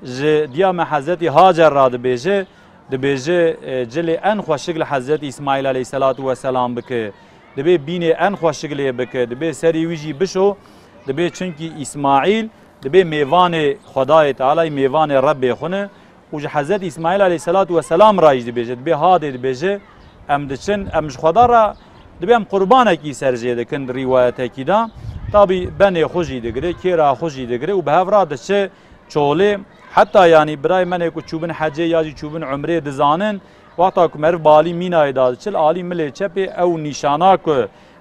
ji diya me Hezretî Hacer ra dibêje, dibêje, e, cilê en xweşik li Hezretî Îsmaîl aleyhisselatu vesselam bike. Dibê bînê en xweşik lê bike. Dibê serî wî jî bişo. Dibê çunkî Îsmaîl, dibê mêvanê Xwedayê Tealayî, mêvanê Rebbê xwe ne. Û ji Hezretî Îsmaîl aleyhisselatu vesselam ra jî dibêje. Dibê hadê dibêje, em diçin, em ji Xweda ra dibê em qurbanekî ser jê dikin di rîwayetekî de. Tabî benê xwe jî digire, kêra xwe jî digire û bi hev ra diçe çolê. Heta yanî birayê menê ku çûbin hecê ya jî çûbin umrê dizanin, wexta ku meriv bi alî mînayê de diçil, alî milê çepê ew nîşana ku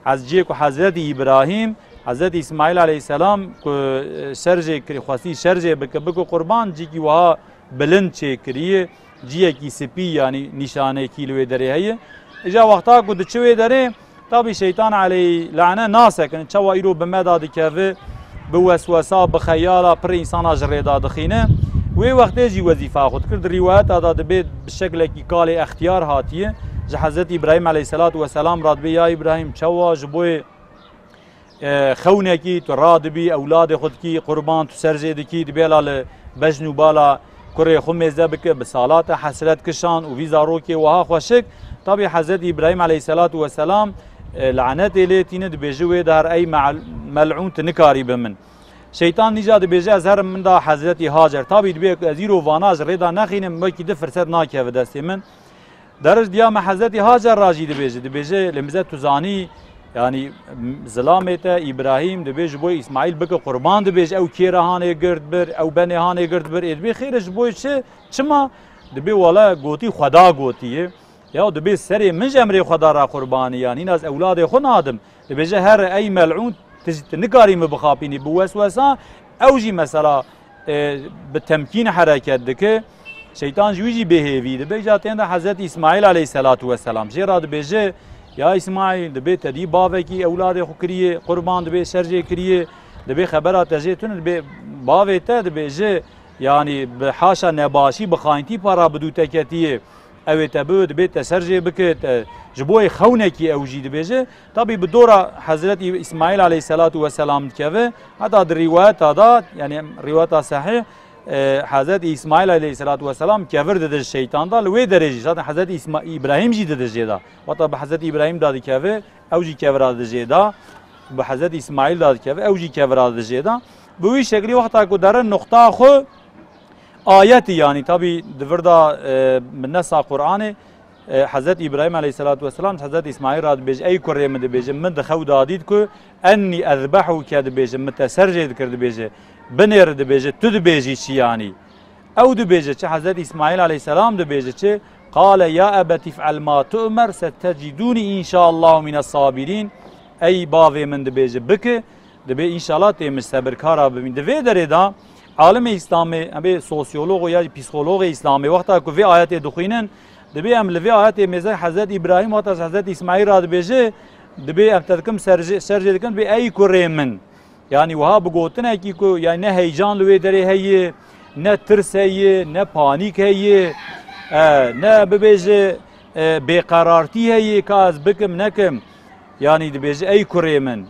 ez ciyê ku Hezretî Îbrahîm, Hezretî Îsmaîl aleyhisselam ku, e, ser jê kirî, xwestî ser jê bike, bike qurban, cîkî wiha bilind çêkiriye, ciyekî spî, yanî nîşanekî li wê derê heye. Îja wexta ku diçi wê derê, tabî şeytan aleyh lane nasekin, çawa îro bi me da dikeve, bi weswesa, bi xeyala pirê însana ji rê da dixîne. Wê wextê jî wezîfa xwe dikir. Di rîwayeta da dibê bi şeklekî kalê extiyar hatiye. Ji Hezretî Îbrahîm aleyhisselatu vesselam ra dibê, ya Îbrahîm, çawa ji bo yê e, xewnekî tu radibî, ewladê xwe dikî qurban, tu ser jê dikî, dibê la li bejn û bala kurê xwe mêze bike, bi sala te hesret kişan û vî zarokê wiha xweşik. Tabî Hezretî Îbrahîm aleyhisselatu vesselam, e, lanetê lê tîne, dibêje wê dar ey mel-, mel'ûn, tu nikarî bi min. Şeytan nîja dibêje ez herim min da Hezretî Hacer. Tabî dibê ez îro vana ji rê da nexînim, wekî di firset nakeve destê min. Derij diya me Hezretî Hacer ra jî dibêje, dibêje, lê mize tu zanî, yanî, m-, zilamê te Îbrahîm dibê ji bo Îsmaîl bike qurban, dibêje, ew kêra hanê girt bir, ew benê hanê girt bir, ê dibê xêr e ji bo çi? Çima? Dibê wele gotî Xweda gotiye. Ya dibê serê min ji emrê Xweda ra qurbanî, yanî hîna ez ewladê xwe nadim. Dibêje here ey mel'ûn, tu, tu nikarî min bixapînî, bi weswesa, ew jî mesela, e, bi temkîn hereket dike. Şeytan ji wî jî bêhêvî dibe. Îca tên de Hezretî Îsmaîl aleyhisselatu vesselam jê re dibêje, ya Îsmaîl, dibê te dî bavekî ewladê xwe kiriye, qurban dibê ser jê kiriye, dibê xebera te jê tune, dibê bavê te dibêje, yanî bi haşa nebaşî, bi xayintî para bi dû te ketiye. Ew ê te bi, dibê te ser jê bike, te, ji bo yê xewnekî ew jî dibêje. Tabî bi dora Hezret Î-, Îsmaîl aleyhisselatu vesselam dikeve. Heta di rîwayeta da, yanî rîwayeta sehîh, e, Hezret Îsmaîl aleyhisselatu vesselam kevir dide ji şeytan da, li wê derê jî. Zaten Hezret Îsma-, Îbrahîm jî dide jê da. Wexta bi Hezret Îbrahîm da dikeve, ew jî kevira dide jê da. Bi Hezret Îsmaîl da dikeve, ew jî kevira dide jê da. Bi wî şeklî wexta ku dere nuqta xwe, ayetî, yanî tabî di vir de, e, bi nesa Qur'anê, e, Hezret Îbrahîm aleyhisselatu vesselam Hezret Îsmaîl re dibêje, ey kurê min, dibêje, min di xew de dît ku ennî ezbehuke, dibêje, min te ser jê dikir, dibêje, binêre, dibêje, tu dibêjî çi yanî? Ew dibêje çi? Hezret Îsmaîl aleyhisselam dibêje çi? Qale ya ebetî f'el ma tu'mer setecîdûnî înşaallahu mînes sabîrîn. Ey bavê min, dibêje, bike, dibê înşallah tê min ji sebirkara bibîn. Di vê derê de alimê Îslamê, em bê sosyolog û ya jî psîkologê Îslamê, wexta ku vê ayetê dixwînin, dibê em li vê ayetê mêze Hezret Îbrahîm wexta ji Hezret Îsmaîl re dibêje, dibê em te dikim ser jê, ser jê dikin, dibê ey kurê min. Yanî wiha bi gotinekî ku, yanî ne heyecan li wê derê heye, ne tirs heye, ne panîk heye, e, ne bibêje, e, bêqerartî heye ka ez bikim nekim. Yanî dibêje, ey kurê min,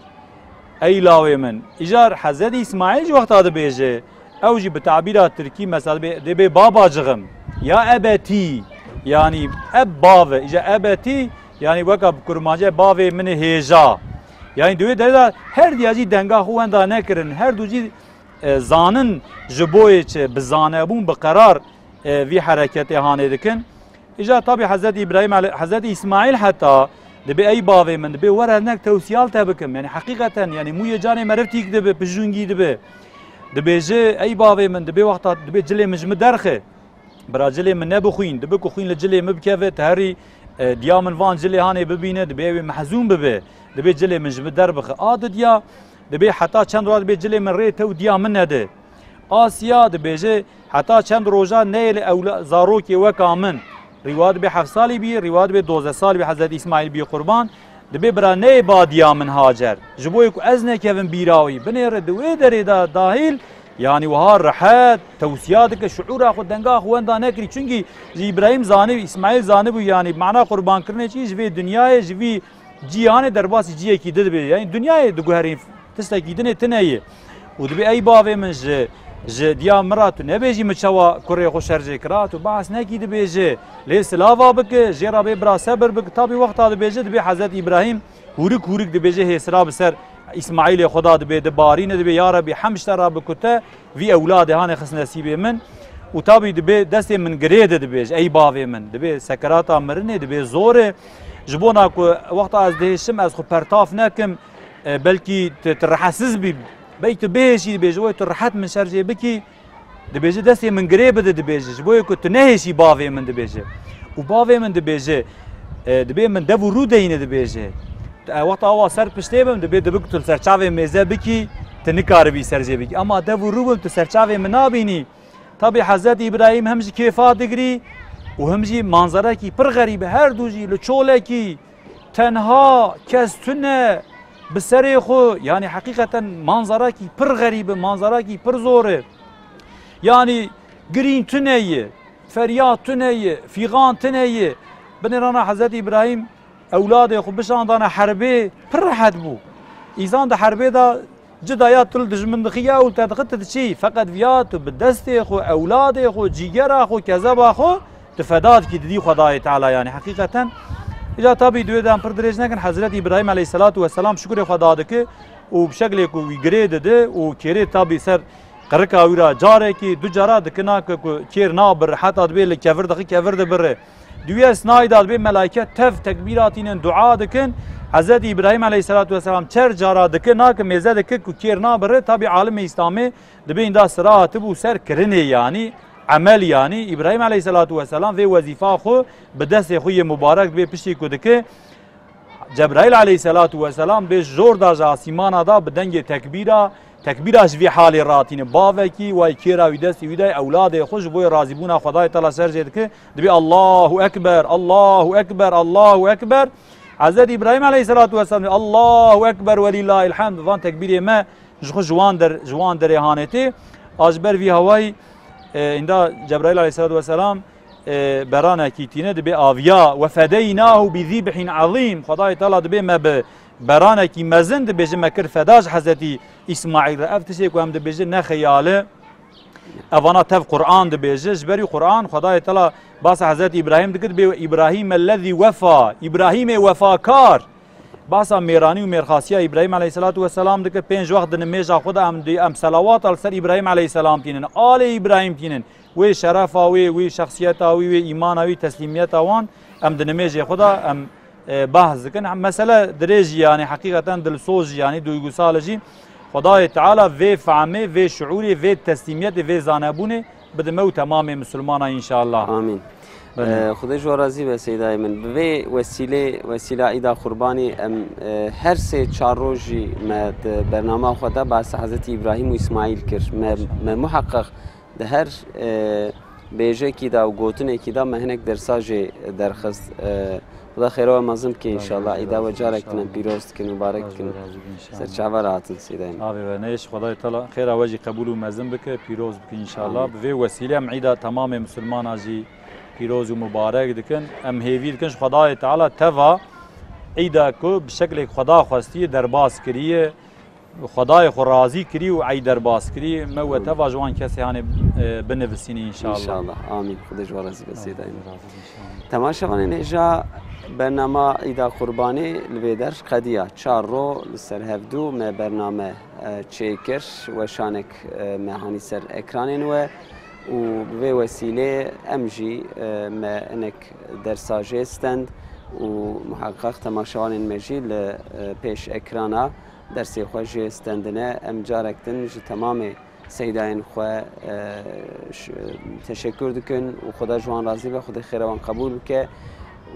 ey lawê min. Îcar Hezret Îsmaîl jî wexta dibêje, ew jî bi tabîra tirkî mesela dibê, dibê babacığım, ya ebetî, yanî eb bav e, îcar ebetî, yanî weka bi kurmancî bavê min ê hêja. Yanî di wê derê de her diya jî denga xwe wenda nekirin, her du jî, e, zanin ji bo yê çi, bi zanebûn, bi qerar, e, vî hereketê hanê dikin. Îcar tabî Hezret Îbrahîm ale-, Hezret Îsmaîl heta dibê, ey bavê min, dibê were nek tewsiyal te bikim. Yanî heqîqeten, yanî mûyê canê meriv tîk dibe, pijûngî dibe. Dibêje, ey bavê min, dibê wexta, dibê cilê min ji min derxe. Bira cilê min nebixwîn, dibe ku xwîn li cilê min bikeve, te herî, e, diya min van cilê hanê bibîne, dibê ew ê mehzûn bibe. Dibê cilê min ji min derbixe. A didiya, dibê heta çend roj dibê cilê min rê te û diya min nede. A siya dibêje, heta çend roja neyê li ewla-, zarokê weka min. Rîwa dibe heft salî bî, rîwa dibe dozdeh salî bî Hezretî Îsmaîl bî qurban. Dibe bira neyê badiya min Hacer. Ji bo ku ez nekevim bîra wî. Binêre di wê derê de dahîl, yanî wiha rehet, tewsiya dike, şiûra xwe, denga xwe wenda nekirî. Çunkî ji Îbrahîm zanî, Îsmaîl zanîbû, yanî mana qurbankirinê çi ji vê dinyayê, ji vî cîhanê derbasî ciyekî din dibe. Yanî dinyayê diguherîn, tiştekî dinê tune ye. Û dibê ey bavê min ji, ji diya min re tu nebêjî min çawa kurê xwe şerjê kira, tu behs nekî dibêje, lê silava bike, jê re bê bira sebir bike. Tabî wexta dibêje, dibê Hezret Îbrahîm hûrik hûrik dibêje hêsira bi ser Îsmaîlê xwe da dibê, dibarîne dibê, ya Rebî hemd ji te re bi ku te vî ewladê hanê xist nesîbê min. Û tabî dibê destê min girê de dibêje, ey bavê min, dibê sekerata mirinê, dibê zor e. Ji bona ku wexta ez dihêşim ez xwe pertav nekim, e, belkî tu, tu rehetsiz bî, belkî tu bihêşî, dibêje, wê tu rehet min şerjê bikî, dibêje, destê min girê bide, dibêje, ji bo ku tu nehêşî bavê min, dibêje. Û bavê min dibêje, e, dibê min dev û rû deyne, dibêje. E, wexta awa ser piştê bim, dibê dibe ku tu li ser çavê mêze bikî, tu nikaribî ser jê bikî. Ema dev û rû bim, tu ser çavê min nabînî. Tabî Hezret Îbrahîm him ji kêfa digirî û him jî manzerekî pir xerîb e. Her du jî li çolekî, tenha, kes tune, bi serê xwe, yanî heqîqeten manzerekî pir xerîb e, manzerekî pir zor e. Yanî girîn tune ye, feryad tune ye, fîxan tune ye. Binêrana Hezret Îbrahîm ewladê xwe bişandane herbê, pir rehet bû. Însan di herbê de cida ya tu li dijmin dixî ya û te dixi tu diçî. Feqet viya tu bi destê xwe, ewladê xwe, cîgera xwe, kezeba xwe tu feda dikî, didî Xwedayê Teala, yanî heqîqeten. Îca tabî di wê de em pir dirêj nekin, Hezret Îbrahîm aleyhisselatu vesselam şukurê Xweda dike û bi şeklê ku wî girê dide û kêrê tabî ser qirika wî re carekî, du cara dike, nake ku kêr nabir, heta dibê li kevir dixi, kevir dibire. Di wî esnayî de dibê melaîket tev tekbîra tînin, dua dikin. Hezretî Îbrahîm aleyhisselatu vesselam çer cara dike, nake mêze dike ku kêr nabire. Tabî alimê Îslamê dibê înda sira hatibû ser kirinê, yanî emel, yanî Îbrahîm aleyhisselatu vesselam vê wezîfa xwe bi destê xwe yê mubarek dibê piştî ku dike. Cebraîl aleyhisselatu vesselam bê jor da ji asîmana da bi dengê tekbîra, tekbîra ji vî halê ratîne. Bavekî way kêra wî destê wî dayê ewladê xwe ji bo yê razîbûna Xwedayê Teala ser jê dike, dibê Allahu Ekber, Allahu Ekber, Allahu Ekber. Hezret Îbrahîm aleyhisselatu vesselam dibê Allahu Ekber welillahil hemd. Van tekbîrê me ji xwe ji wan der, ji wan derê hanê tê. A ji ber vî hawayî, e, înda Cebraîl aleyhisselatu vesselam e, beranekî tîne dibê aviya, "Ve fedeynahu bi zîbhin azîm." Xwedayê Teala dibê me bi beranekî mezin dibêje me kir feda ji Hezretî Îsmaîl re. Ev tiştê ku em dibêjin ne xeyal e. Evana tev Quran dibêje. Ji berî Quran Xwedayê Teala basa Hezretî Îbrahîm dike, dibê, "Îbrahîm ellezî wefa." Îbrahîmê wefakar. Basa mêranî û mêrxasiya Îbrahîm aleyhisselatu vesselam dike. Pênc wext di nimêja xwe de em di, em selawata li ser Îbrahîm aleyhisselam tînin. Alê Îbrahîm tînin. Wê şerefa wê, wê şexsiyeta wî, wê îmana wî, teslîmiyeta wan em di nimêjê xwe de em, e, behs dikin. Mesele dirêj, yanî heqîqeten dilsoz jî, yanî duygusal jî. Xwedayê Teala vê fehmê, vê şiûrê, vê teslîmiyetê, vê zanebûnê bide me û temamê misilmana înşallah. Amîn. Belê. E, Xwedê ji we razî be Seydayê min. Bi vê wesîlê, wesîla Îda Qurbanî em, e, her sê çar roj jî me di bernama xwe de behsa Hezretî Îbrahîm û Îsmaîl kir. Me, me muheqeq Di her, e, bêjekî de û gotinekî de me hinek dersa jê derxist. E, Xuda xêra we mezin bike înşallah. Îda we carek din em pîroz dikin, mubarek dikin. Ser çava re hatin Seydayê min. Çavê we nêş, Xwedayê Teala xêra we jî qebûl û mezin bike, pîroz bike înşallah. Amîn. Bi vê wesîlê em îda temamê misilmana jî pîroz û mubarek dikin. Em hêvî dikin ji Xwedayê Teala teva îda ku bi şeklêk Xweda xwestiye derbas kiriye. Xwedayê xwe razî kirî û ey derbas kirî, me we teva ji wan kesê hanê, e, binivisînî înşallah. Înşallah. Amîn. Xwedê ji we razî be Seydayê min. Temaşevanên hêja, bernama Îda Qurbanê li vê der qediya. Çar ro li ser hevdû me bername, e, çêkir. Weşanek, e, me hanî ser ekranên we û bi vê wesîlê em jî, e, me hinek dersa jê stend û muheqeq temaşevanên me jî li, e, pêş ekrana dersê xwe jê stendine. Em carek din ji temamê seydayên xwe, e, ş-, teşekkür dikin û Xweda ji wan razî be, Xwedê xêra wan qebûl bike.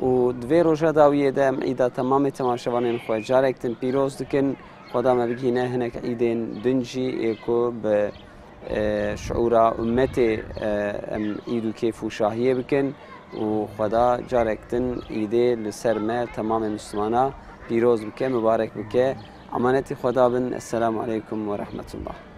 Û di vê roja dawiyê de em îda temamê temaşevanên xwe carek din pîroz dikin. Xweda me bigihîne hinek îdên din jî ê ku bi, e, şiûra ummetê, e, em îd û kêf û şahiyê bikin. û Xweda carek din îdê li ser me temamê Mislimana pîroz bike, mibarek bike. Emanetî Xweda bin. Esselamu aleykum ve rahmetullah.